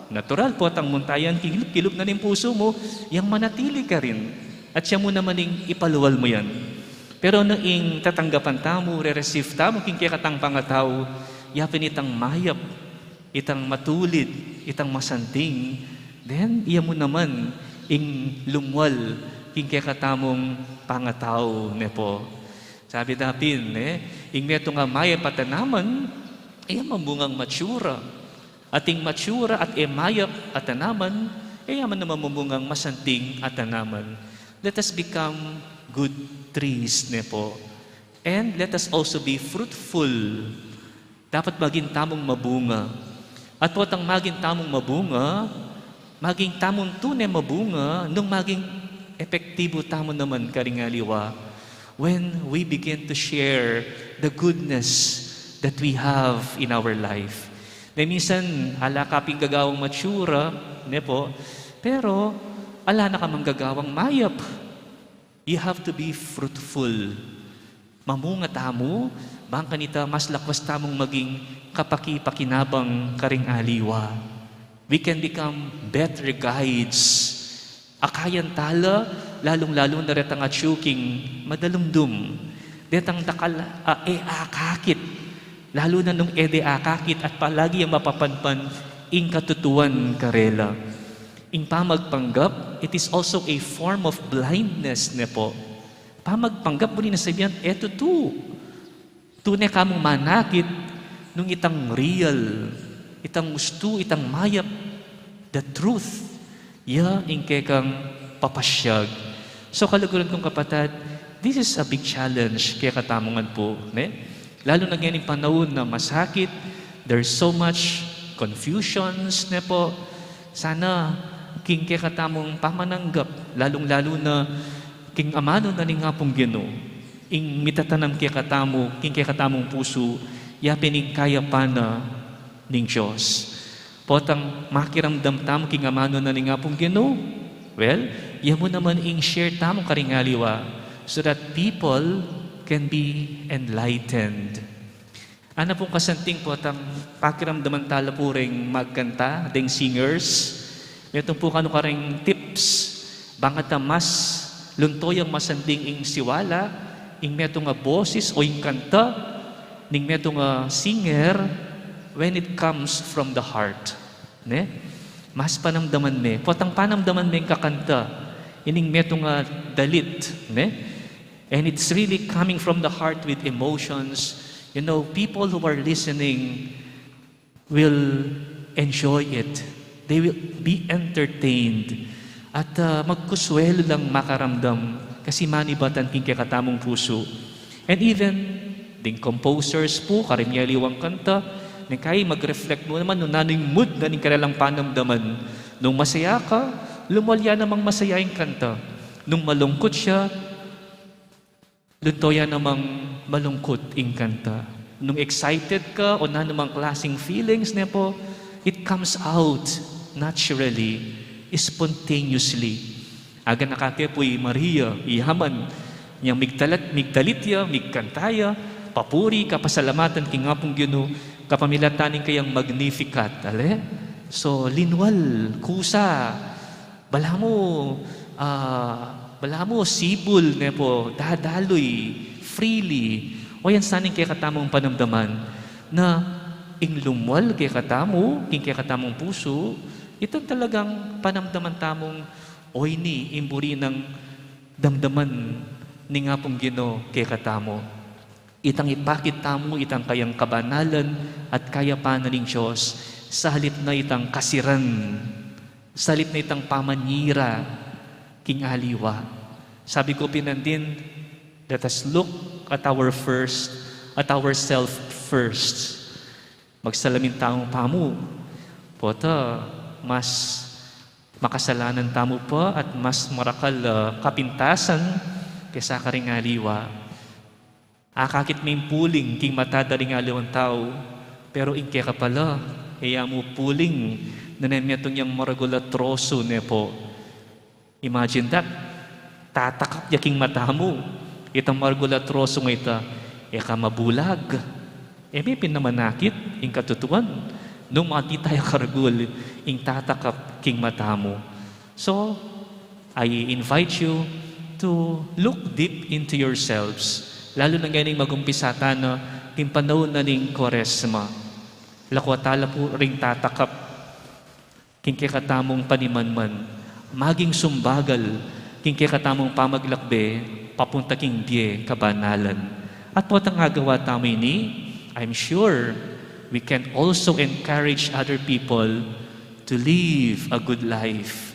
natural, potang munta yan kilub-kilub na ning pusu mu, yang manatili karin. At siya mu naman ing ipalual mu yan. Pero nung ing tatanggapan tamu, re-receive tamu king kekatang pangatau, ya pin itang mayap, itang matulid, itang masanting, then iya mu naman ing lumwal king kekatamung pangatau, ne po. Sabi da pin, ne, ing metung a mayap a tanaman, iya mamungang matsura. At ing matsura at e mayap a tanaman, iya man naman mamungang masanting a tanaman. Let us become good trees, ne po. And let us also be fruitful. Dapat maging tamung mabunga. At potang maging tamung mabunga, maging tamung tune mabunga nung maging epektibu tamu naman karing aliwa. When we begin to share the goodness that we have in our life. Na minsan, ala ka pin gagawang matsura, ne po? Pero, ala na ka mang gagawang mayap. You have to be fruitful. mamunga tamu, bang kanita mas lakwas tamung maging kapakipakinabang karing aliwa. We can become better guides. Akayan tala, lalung-lalu na retang atyu king madalumdum. Detang dakal a e akakit, lalu na nung e de akakit at palagi yang mapapanpan ing katutuan karela. Ing pamagpanggap, it is also a form of blindness, ne po. Pamagpanggap, buri na sabian, e tutu. Tune kamung manakit nung itang real, itang ustu, itang mayap, the truth, ya ing kekang papasyag. So, kaluguran kung kapatad, this is a big challenge kekatamu ngan pu, ne? Lalu na ngeni ing panaun na masakit, there's so much confusions, ne po? Sana, king kekatamung pamananggap, lalung-lalu na king amanu na ning Apung Ginu, ing mitatanam kekatamu, king kekatamung pusu, ya pin ing kayapan na ning Dios. Potang makiramdam tamu king amanu na ning Apung Ginu, well, ya mu naman ing share tamu karing aliwa, so that people can be enlightened. Ana pung kasanting potang pakiramdaman tala pu ring magkanta, deng singers. Metung pu kanu karing tips, bang kanita mas lunto yang masanding ing siwala, ing metung a boses o ing kanta, ning metung a singer, when it comes from the heart. Ne? Mas panamdaman me. Potang panamdaman me ing kakanta, ining metung a dalit. Ne? And it's really coming from the heart with emotions. You know, people who are listening will enjoy it. They will be entertained. At, ah, magkuswelo lang makaramdam kasi manibatan king kekatamung pusu. And even ding composers pu, karing mialiwang kanta, ning kai mag-reflect mu naman nung nanu ing mood na ning karelang panamdaman. Nung masaya ka, lumwal ya namang masaya ing kanta. Nung malungkot siya, lunto ya namang malungkot ing kanta. Nung excited ka o nanumang klaseng feelings, ne po, it comes out naturally, spontaneously. Aga na kake pu i Maria, i yaman, nyang migdalit, migdalit ya, migkanta ya, papuri, kapasalamatan king Apung Ginu, kapamilatan ning kayang Magnificat, ale? So, linwal, kusa, balamu, ah, balamu sibul, ne po, dadaluy, freely. O yan sana ing kekatamung panamdaman na ing lumwal kekatamu, king kekatamung pusu, itang talagang panamdaman tamung, o ini, ing buri nang damdaman ning Apung Ginu kekatamu. Itang ipakit tamu, itang kayang kabanalan at kayapan na ning Dios, sa halip na itang kasiran, sa halip na itang pamanyira king aliwa. Sabi ku pin nandin, let us look at our first, at ourself first. Magsalamin tamu pamu. Pota, mas makasalanan tamu pa at mas marakal, ah, kapintasan kesa karing aliwa. Akakit me ing puling king mata da ring aliwang tau, pero ing keka pala, e ya mu puling, nune metung yang maragul a trosu, ne po. Imagine that. Tatakap ya king mata mu. Itang maragul a trosu nga ita, e ka mabulag. E me pin naman akit ing katutuan nung makita ya karagul ing tatakap king mata mu. So, I invite you to look deep into yourselves. Lalu na ngeni mag-umpisa tana king panaun na ning Kuaresma. Lakwa tala pu ring tatakap king kekatamung panimanman, maging sumbagal king kekatamung pamaglakbe papunta king bie kabanalan. At potang agawa tamu ini, I'm sure we can also encourage other people to live a good life,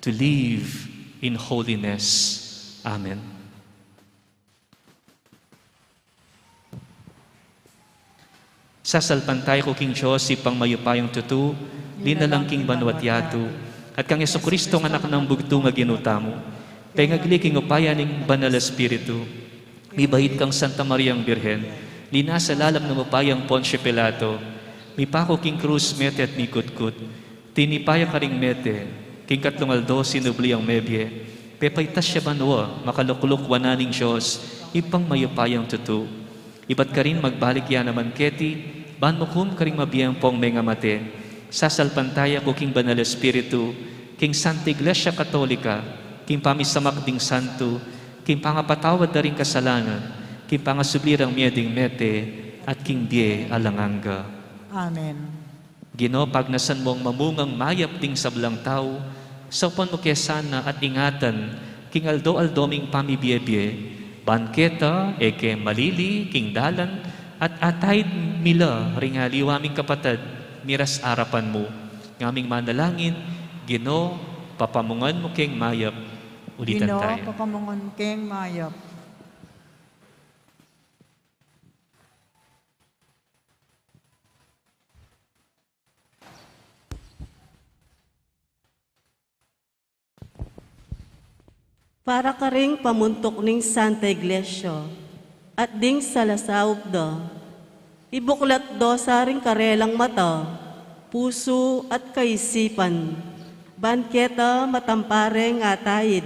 to live in holiness. Amen. Sasalpantaya ku king Dios, Ibpang mayupayang tutu, linalang king banua't yatu, at kang Jesucristo, Anak nang bugtung a Ginu tamu, pengagli king upaya ning Banal Espiritu, mibait kang Santa Mariang Birhen, linasa lalam ning upayang Poncio Pilato, mipaku king krus, mete at mikutkut, tinipa ya karing mete, king katlung aldo sinubli yang mebie, pepaitas ya banua, makalukluk wanan ning Dios, Ibpang mayupayang tutu, ibat karin magbalik ya naman keti, ban mukum karing mabie ampong mengamate. Sasalpantaya ku king Banal Espiritu, king Santa Iglesia Katolika, king pamisamak ding santu, king pangapatawad da ring kasalanan, king pangasubli rang mie ding mete, at king bie alang angga. Amen. Ginu, pagnasan mung mamungang mayap ding sablang tau, saupan mu ke sana at ingatan king aldo-aldo ming pamibie-bie, ban keta e ke malili king dalan at ataid mi la ring aliwa ming kapatad miras arapan mu. Ngaming manalangin, Ginu, papamungan mu keng mayap. Ulitan Ginu, tayo. Papamungan mu keng mayap. Para karing pamuntuk ning Santa Iglesia at ding salasaup da, ibuklat do sa ring karelang mata, pusu at kaisipan, ban keta matampa reng ataid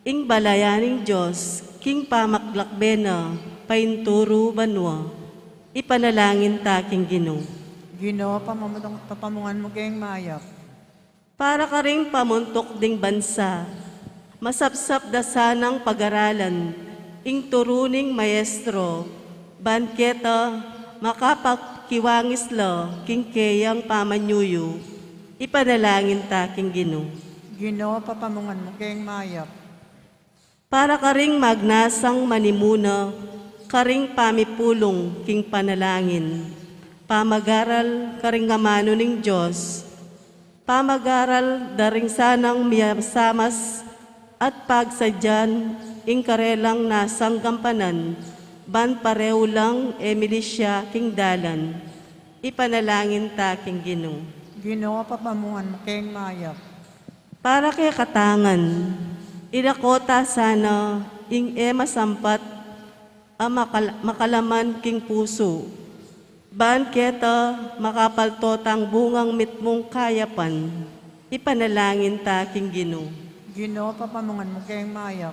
ing balayan ning Dios king pamaglakbe na painturu banua. Ipanalangin ta king Ginu. Ginu, pamamudung-, papamungan mu keng mayap. Para karing pamuntuk ding bansa, masapsap da sanang pagaralan ing turu ning maestro, ban keta makapakiwangis la king keyang pamanyuyu. Ipanalangin ta king Ginu. Ginu, papamungan mu keng mayap. Para karing magnasang manimuna karing pamipulung king panalangin, pamagaral karing amanu ning Dios, pamagaral da ring sanang miyasamas at pagsadyan ing karelang nasanggampanan, ban pareu lang e milisya king dalan. Ipanalangin ta king Ginu. Ginu, papamungan mu keng mayap. Para kekatang ngan, idako ta sana ing e masampat a makal-, makalaman king pusu, ban keta makapalto tang bungang mitmung kayapan. Ipanalangin ta king Ginu. Ginu, papamungan mu keng mayap.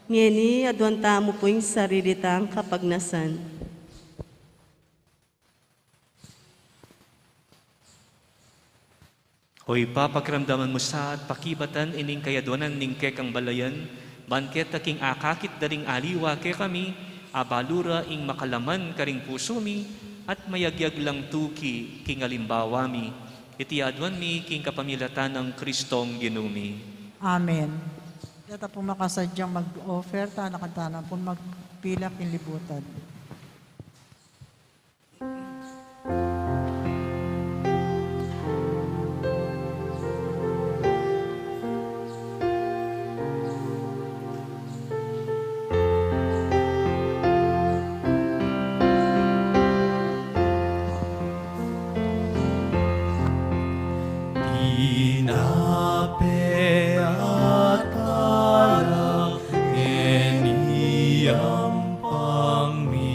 Ngeni, aduan tamu pu ing sarili tang kapagnasan. O Ibpa, pakiramdaman mu sa at pakibatan ining kayaduanan ning kekang balayan, ban keta king akakit da ring aliwa kekami, abalu ra ing makalaman karing pusu mi, at mayagyag lang tuki king alimbawa mi. Iti aduan mi king kapamilatan nang Kristong Ginu mi. Amen. Deta pu makasadyang mag-offer, tana kang tana pu magpila king libutan. Tinape at pala, ngeni ampang mi.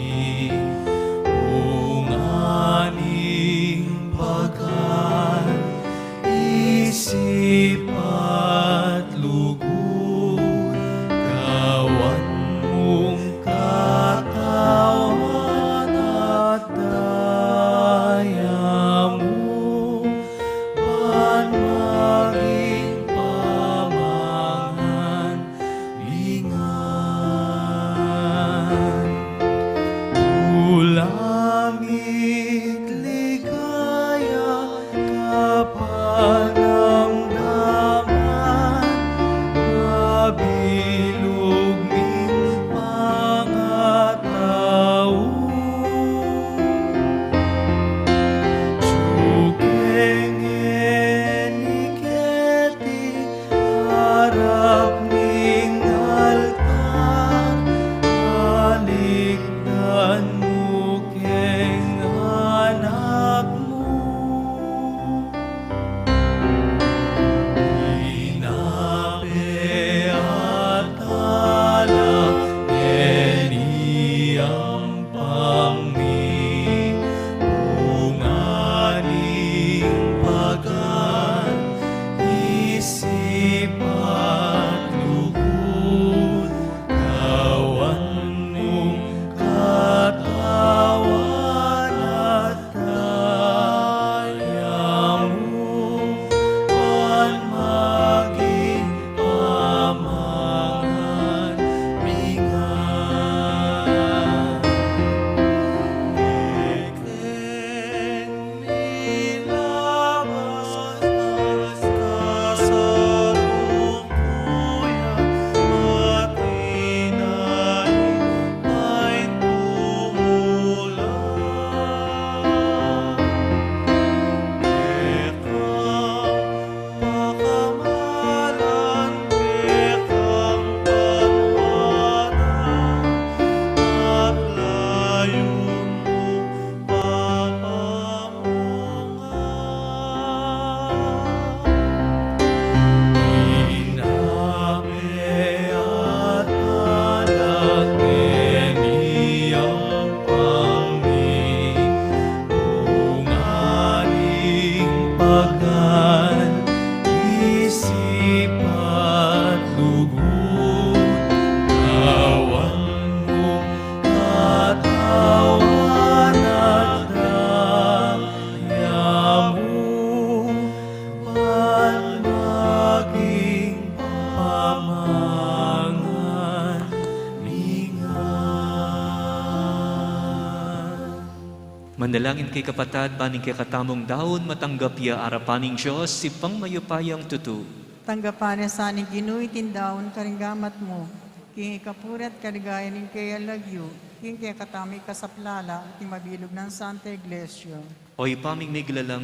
Manalangin kayu, kapatad, ban ing kekatamung daun matanggap ya arapan ning Dios, Ibpang mayupayang tutu. Tanggapan na sa ning Ginu iting daun karing gamat mu, king ikapuri at kaligayan ning keyang lagyu, king kekatamung ikasaplala at ing mabilug nang Santa Iglesia. O Ibpa ming miglalang,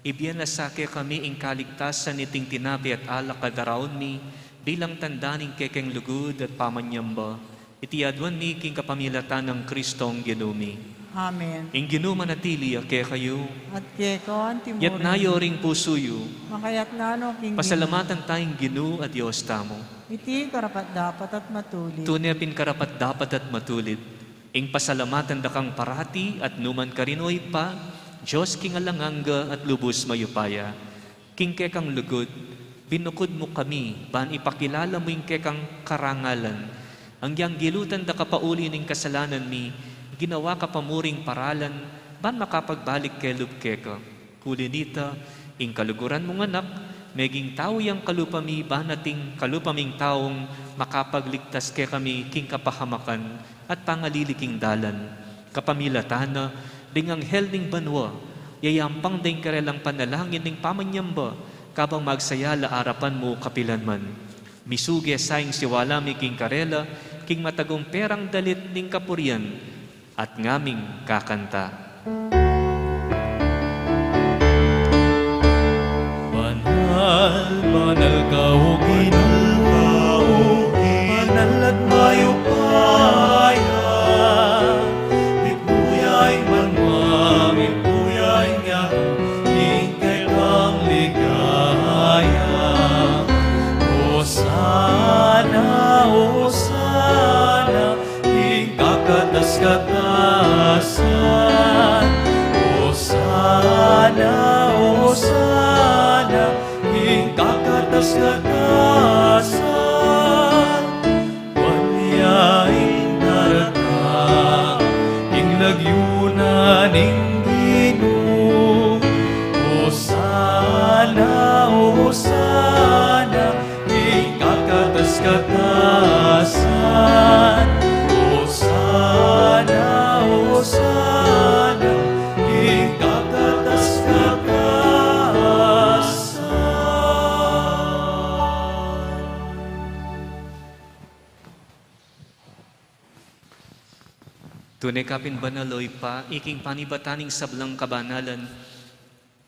ibie na sa kekami ing kaligtasan niting tinape at alak a daraun mi, bilang tanda ning kekeng lugud at pamanyamba. Iti aduan mi king kapamilatan nang Kristong Ginu mi. Amen. Ing Ginu manatili ya kekayu. At keka mu rin. Yatna yu ring pusu yu. Makayatna no king Ginu. Pasalamatan taya ing Ginu a Dios tamu. Iti karapat-dapat at matulid. Tune pin karapat-dapat at matulid. Ing pasalamatan da kang parati at nu man karin, O Ibpa, Dios king alang angga at lubus mayupaya. King kekang lugud, binukud mu kami, ban ipakilala mu ing kekang karangalan. Anggiyang gilutan da ka pauli ning kasalanan mi, ginawa ka pa mu ring paralan, ban makapagbalik kelub keka. Uli nita, ing kaluguran mung Anak, meging tau yang kalupa mi, ban ating kalupa ming taung makapagligtas kekami king kapahamakan at pangalili king dalan. Kapamilatan na ding anghel ning banua, yayampang da ing karelang panalangin ning pamanyamba, kabang magsaya la arapan mu kapilanman. Misuge sa ing siwala mi king karela, king matagumperang dalit ning kapurian, at ngaming kakanta. Banal, banal ka, O Ginu, banal at mayupaya, mitmu ya ing banua, mitmu ya ing yatu, king kekang ligaya. Osana, Osana, king kakatas-katasan. Osana, Osana, king kakatas-katasan. Ban ya ing daratang king lagyu na ning Ginu. Osana, Osana, king kakatas-katasan. Osana, Osana, king kakatas-katasan. Tune ka pin banal, O Ibpa, iking panibatan ning sablang kabanalan.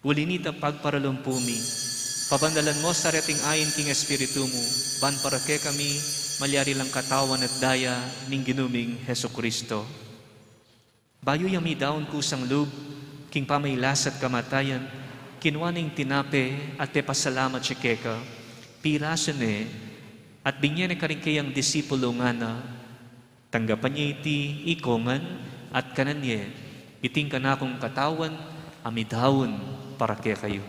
Uli nita pagparalumpu mi, pabanalan mu sa reting ain king Espiritu mu, ban para kekami malyari lang katawan at daya ning Ginu ming Jesucristo. Bayu yang midaun kusang lub king pamailas at kamatayan, kinua ne ing tinape at pepasalamat ya keka, pirasu ne, at binie ne karing keyang disipulu, ngana: Tanggapan ye iti ikong ngan at kanan ye, iti ing kanakung katawan a midaun para kekayu.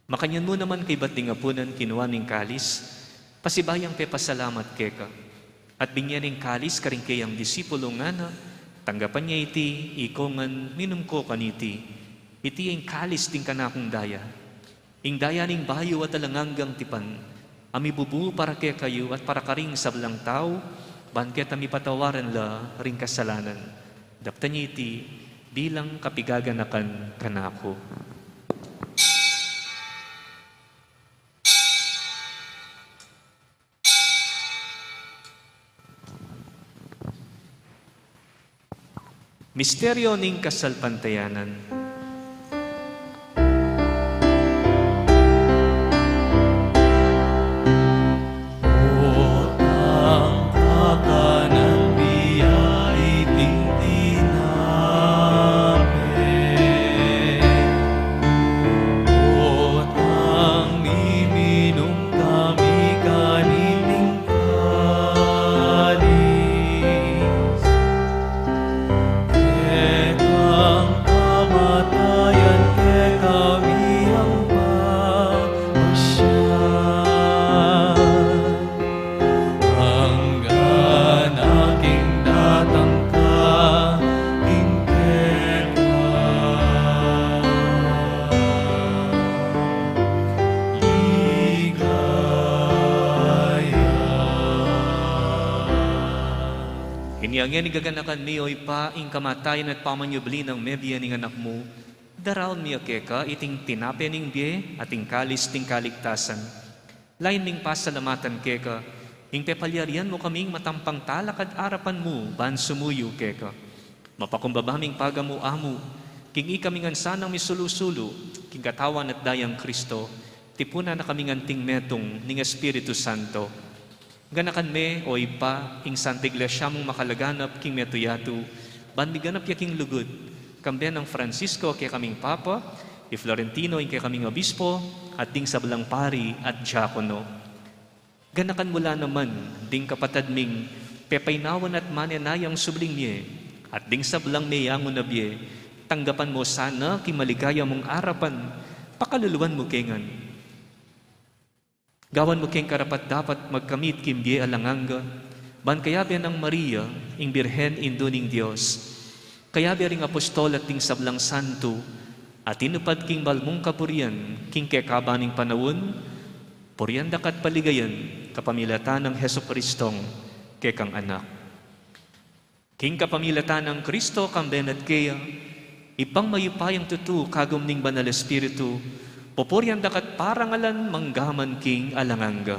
Makanyan mu naman kaybat ding apunan, kinua ne ing kalis, pasibayu yang pepasalamat keka, at binie ne ing kalis karing keyang disipulu, ngana: Tanggapan ye iti ikong ngan, minum ko kaniti. Iti ing kalis ding kanakung daya, ing daya ning bayu at alang anggang tipan, a mibubu para kekayu at para karing sablang tau, ban keta mipatawaran la ring kasalanan. Daptan ye iti bilang kapigaganakan kanaku. Misteryo ning kasalpantayanan. Potang kakanan mi ya iting tinape, potang miminum kami kaniting kalis, ketang pamat Ngeni gaganakan mi, o Ibpa, ing kamatayan at pamanyubli nang mebie ning Anak mu, daraun mi keka iting tinape ning bie at ing kalis ning kaligtasan. Lain ming pasalamatan keka, ing pepalyarian mu kaming matampang talakad arapan mu ban sumuyu keka. Mapakumbaba ming pagamu-amu, king ikami ngan sanang misulu-sulu, king katawan at dayang Kristo, tipunan na kaming anting metung ning Espiritu Santo. Ganakan me, o Ibpa, ing Santa Iglesia mung makalaganap king metung yatu, ban miganap ya king lugud, kambe nang Francisco a kekaming Papa, i Florentino ing kekaming Obispo, at ding sablang pari at diakono. Ganakan mu la naman ding kapatad ming pepainawan at manenayang subling mie, at ding sablang meyangu na bie, tanggapan mu sana king maligaya mung arapan, pakaluluan mu ke ngan. Gawan mu keng karapat-dapat magkamit king bie alang angga, ban kayabe nang Maria, ing Birhen Indu ning Dios, kayabe ring apostol at ding sablang santo, a tinupad king bal mung kaburian king kekaban ning panaun, purian daka at paligayan kapamilatan nang Jesucristong kekang Anak. King kapamilatan nang Kristo, kambe na at keya, Ibpang mayupayang tutu, kagum ning Banal Espiritu, pupurian daka at parangalan manggaman king alang angga.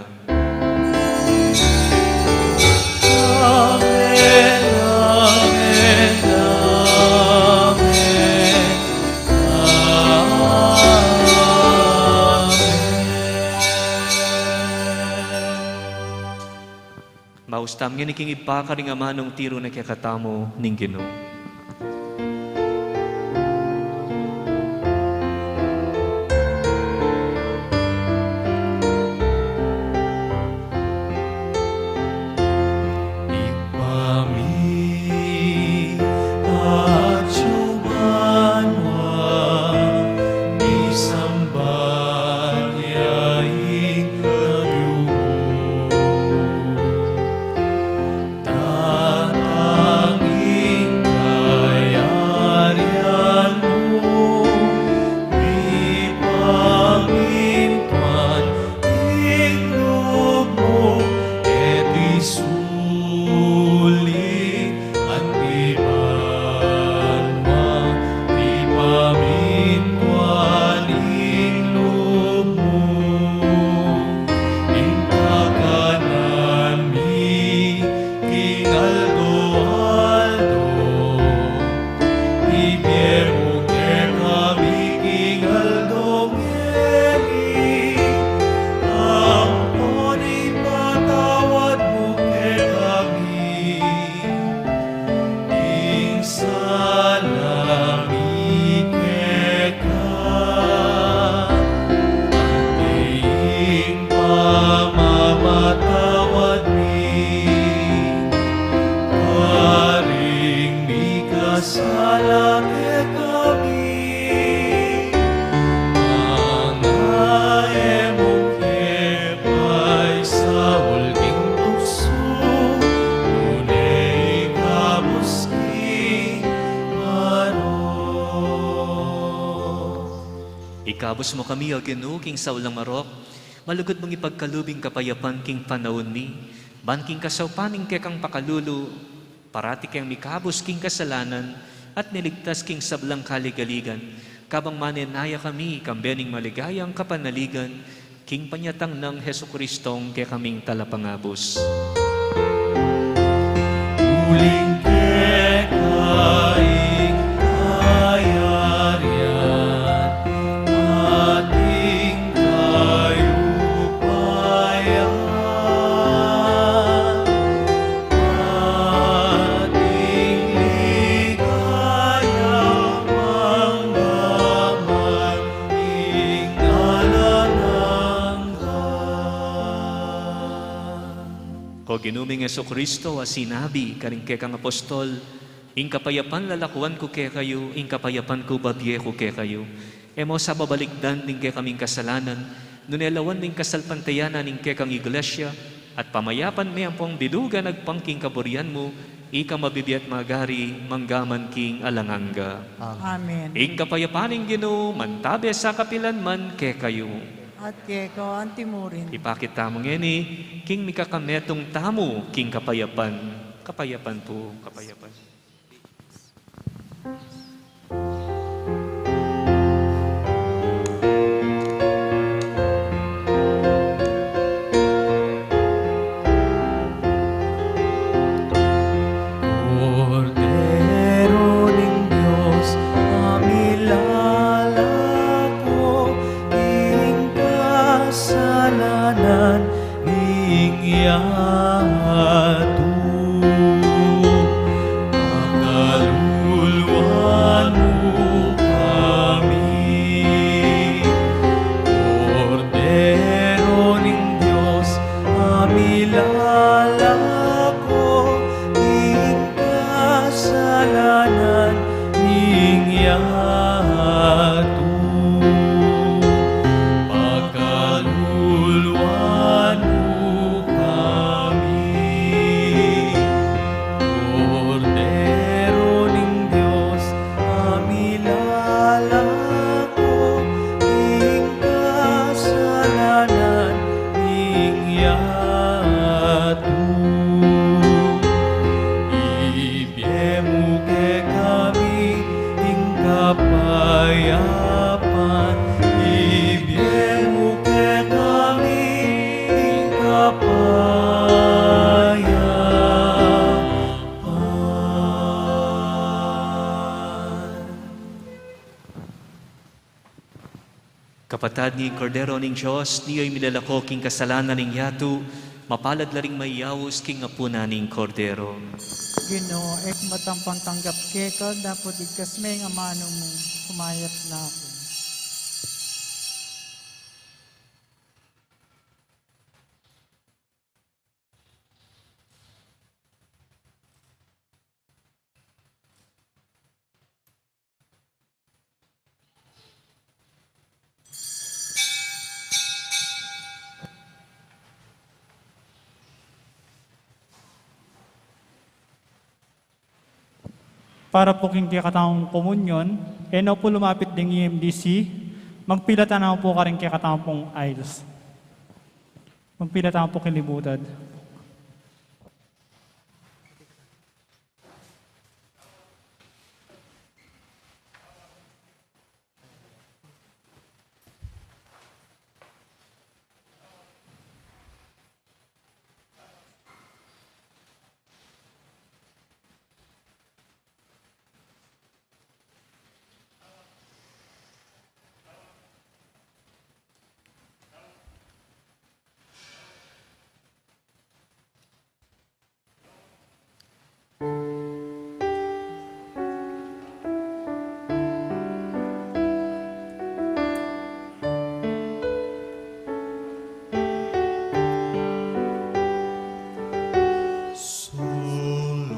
Amen, amen, amen, amen. Maus tamu ngeni king Ibpa karing amanung tiru na kekatamu ning Ginu. Ibpa mi, atsu ka banua, misamban ya ing lagyu mu. Datang ing kayarian mu, mipamintuan ing lub mu, keti sulip anti banua, mipamintuan ing lub mu. Ing kakanan mi king aldo-aldo, ibie mu kekami king aldo ngeni, ampon ipatawad mu kekami ing sala mi keka, anti ing pamamatawad mi karing mikasala kekami, manga e mu ke paisaul king tuksu, nune ikabus king marok. Ikabus mu kami, O Ginu, king saul a marok, malugud mung ipagkalub ing kapayapan king panaun mi, ban king kasaupan ning kekang pakalulu, parati keng mikabus king kasalanan at miligtas king sablang kaligaligan, kabang manenaya kami kambe ning maligayang kapanaligan, king panyatang nang Jesucristong kekaming Talapangabus. Uling keka ing kayarian, ating kayupayan, ating ligaya manggaman king alang angga. O Ginu ming Jesucristo, a sinabi karing kekang apostol, ing kapayapan lalakuan ku kekayu, ing kapayapan ku babie ku kekayu. E mu sa babalikdan ding kekaming kasalanan, nune lawan mu ing kasalpantayanan ning kekang Iglesia, at pamayapan me ampong bilugan agpang king kaburian mu, ika mabibie at magari manggaman king alang angga. Amen. Ing kapayapan ning Ginu mantabe sa kapilan man kekayu. At keka anti murin. Ipakit tamu ngeni king mikakametung tamu king kapayapan. Kapayapan po, kapayapan. Kordero ning Dios, a milalako king kasalanan ning yatu. Pakaluluan mu kami, Kordero ning Dios, a milalako king kasalanan ning yatu. Pakaluluan mu kami, Kordero ning Dios, a milalako king kasalanan ning yatu. Ibie mu kekami ing kapayapan, ibie mu kekami ing kapayapan. Kapatad, ing Kordero ning Dios, ini ing milalako king kasalanan ning yatu, mapalad la ring mayaus king apunan ning Kordero. Ginu, e ku matampang tanggap keka, dapot igkas me ing amanu mu, kumayap na ku. Para pu king kekatamung komunyon, e no pu lumapit ding E M D C, magpilatan na pu karing kekatamung aisle. Magpilatan na pu king libutad. Soul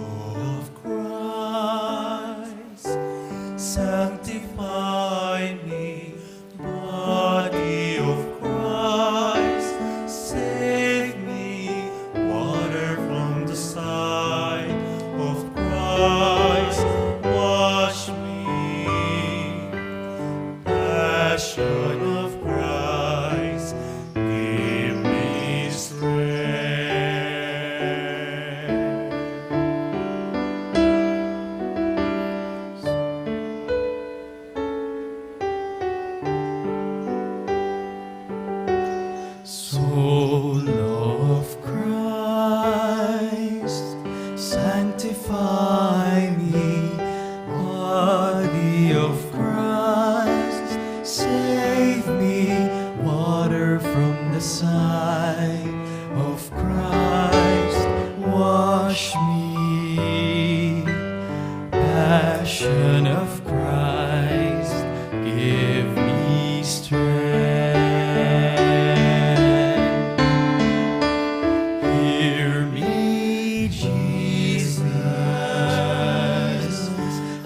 of Christ, sanctify me. Body of Christ, save me. Water from the side of Christ, wash me. Passion of Christ, give me strength. Soul of Christ, sanctify me. Body of Christ, save me. Water from the side of Christ, wash me. Passion of Christ, give me strength. Hear me, Jesus,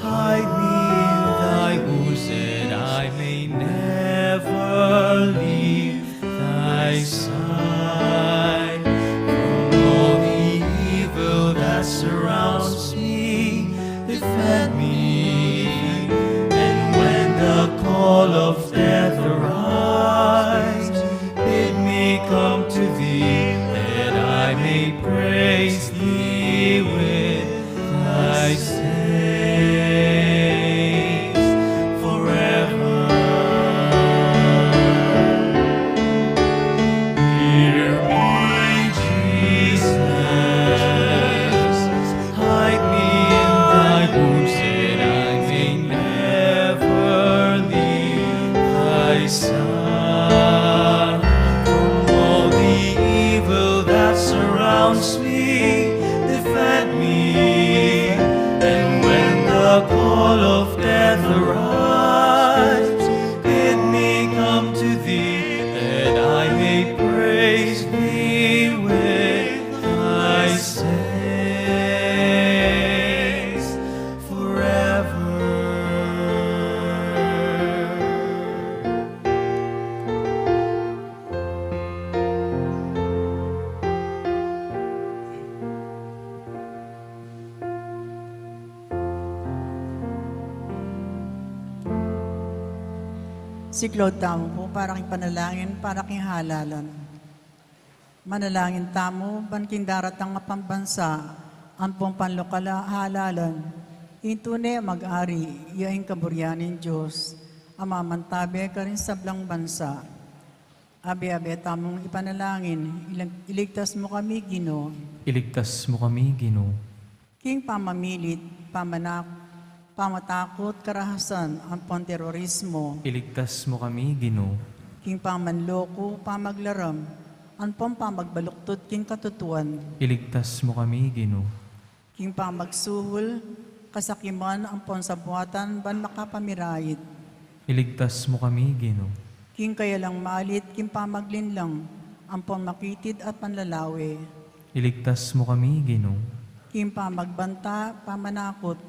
hide me in thy bosom, that I may never leave thy side. From all the evil that surrounds me, defend me The call of death arrives, bid me come to thee, that I may praise thee with thy saints forever. Siklaud tamu pu para king panalangin, para king halalan. Manalangin tamu ban king daratang a pambansa ampong panlokal a halalan, ing tune a mag-ari ya ing kaburian ning Dios a mamantabe karing sablang bansa. Abe-abe tamung ipanalangin, ilig-, iligtas mu kami, Ginu. Iligtas mu kami, Ginu. King pamamilit, pamanak-, pamatakut, karahasan, ampon terorismo. Iligtas mu kami, Ginu. King pamanloko, pamaglaram, ampon pamagbaluktot king katutuan. Iligtas mu kami, Ginu. King pamagsuhul, kasakiman, ampon sabuatan ban makapamirayit. Iligtas mu kami, Ginu. King kayalang malit, king pamaglinlang, ampon makitid at panlalawe. Iligtas mu kami, Ginu. King pamagbanta, pamanakut,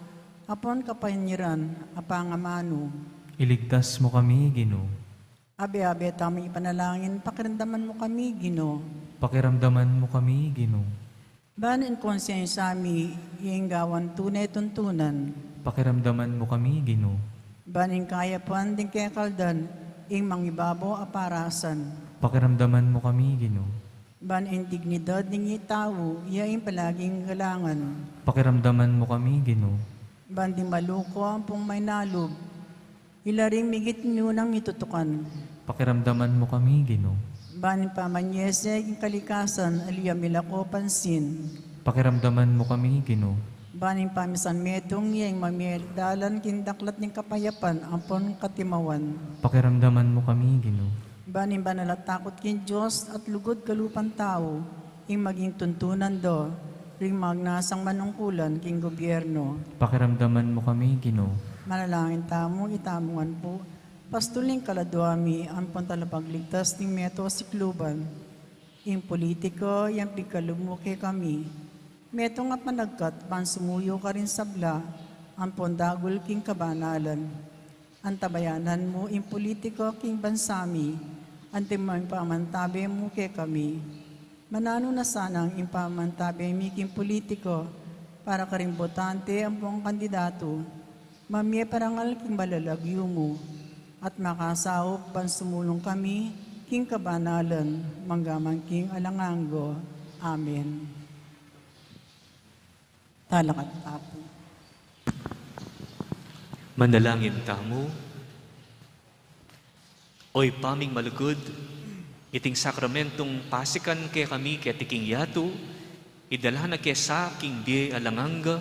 ampon kapanyiran a pangamanu. Iligtas mu kami, Ginu. Abe-abe tamung ipanalangin, pakiramdaman mu kami, Ginu. Pakiramdaman mu kami, Ginu. Ban ing konsyensya mi ing gawan tune tuntunan. Pakiramdaman mu kami, Ginu. Ban ing kayapan ding kekaldan ing mangibabo a parasan. Pakiramdaman mu kami, Ginu. Ban ing dignidad ning tau ya ing palaging galangan. Pakiramdaman mu kami, Ginu. Ban ding maluko ampong mainalub, ila ring migit nung itutukan. Pakiramdaman mu kami, Ginu. Ban ing pamanyese king kalikasan, ali a milako pansin. Pakiramdaman mu kami, Ginu. Ban ing pamisanmetung ya ing mamie dalan king daklat ning kapayapan ampon katimawan. Pakiramdaman mu kami, Ginu. Ban ing banal a takut king Dios at lugud kalupan tau, ing maging tuntunan da ring magnasang manungkulan king gobyerno. Pakiramdaman mu kami, Ginu. Manalangin tamu, itamu ngan pu, pastul ning kaladua mi, ampon talapagligtas ning meto sikluban. Ing politiko, yang pigkalub mu kekami. Metung a panagkat, ban sumuyu karing sabla, ampon dagul king kabanalan. Antabayanan mu ing politiko king bansa mi, antimong pamantabe mu kekami. Mananu na sanang ing pamantabe mi king politiko para karing botante ampong kandidatu, mamie parangal king balalagyu mu, at makasaup ban sumulung kami king kabanalan, manggaman king alang angga. Amen. Talakad ta pu. Manalangin tamu. O Ibpa ming malugud, iting sakramentung pasikan kekami keti king yatu, idala na ke sa king bie alang angga,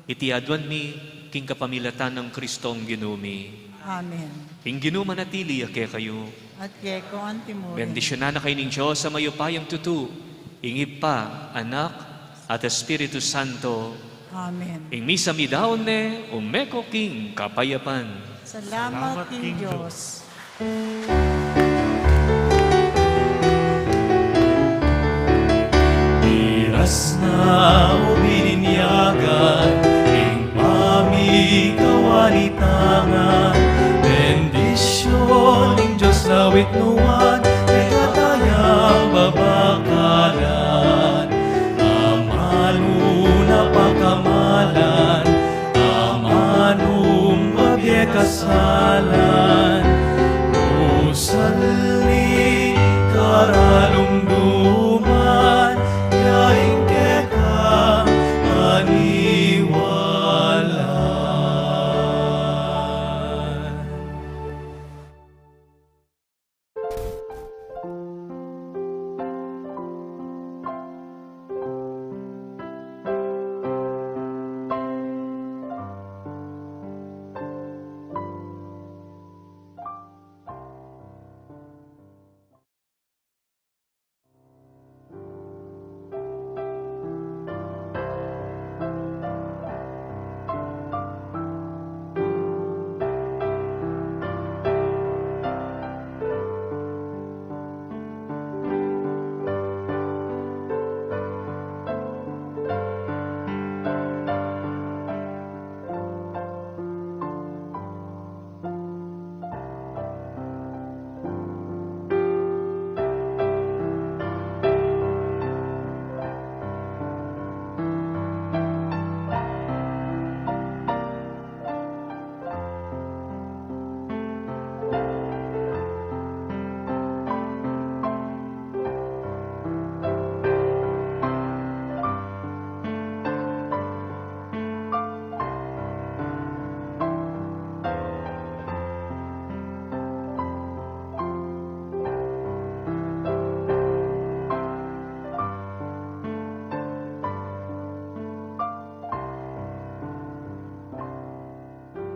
iti aduan mi king kapamilatan nang Kristong Ginu mi. Amen. Ing Ginu manatili ya kekayu. At keka antimurin. Bendisyunan na kayu ning Dios a mayupayang tutu, ing Ibpa, Anak, at Espiritu Santo. Amen. Ing misa midaun ne, ume ko king kapayapan. Salamat king Dios. Miras na o bininyagan, ing pamikawalitangan, bendisyun ning Dios lawit nuan, kekatang babakalan, amanu na pakamalan, amanung mabie kasala.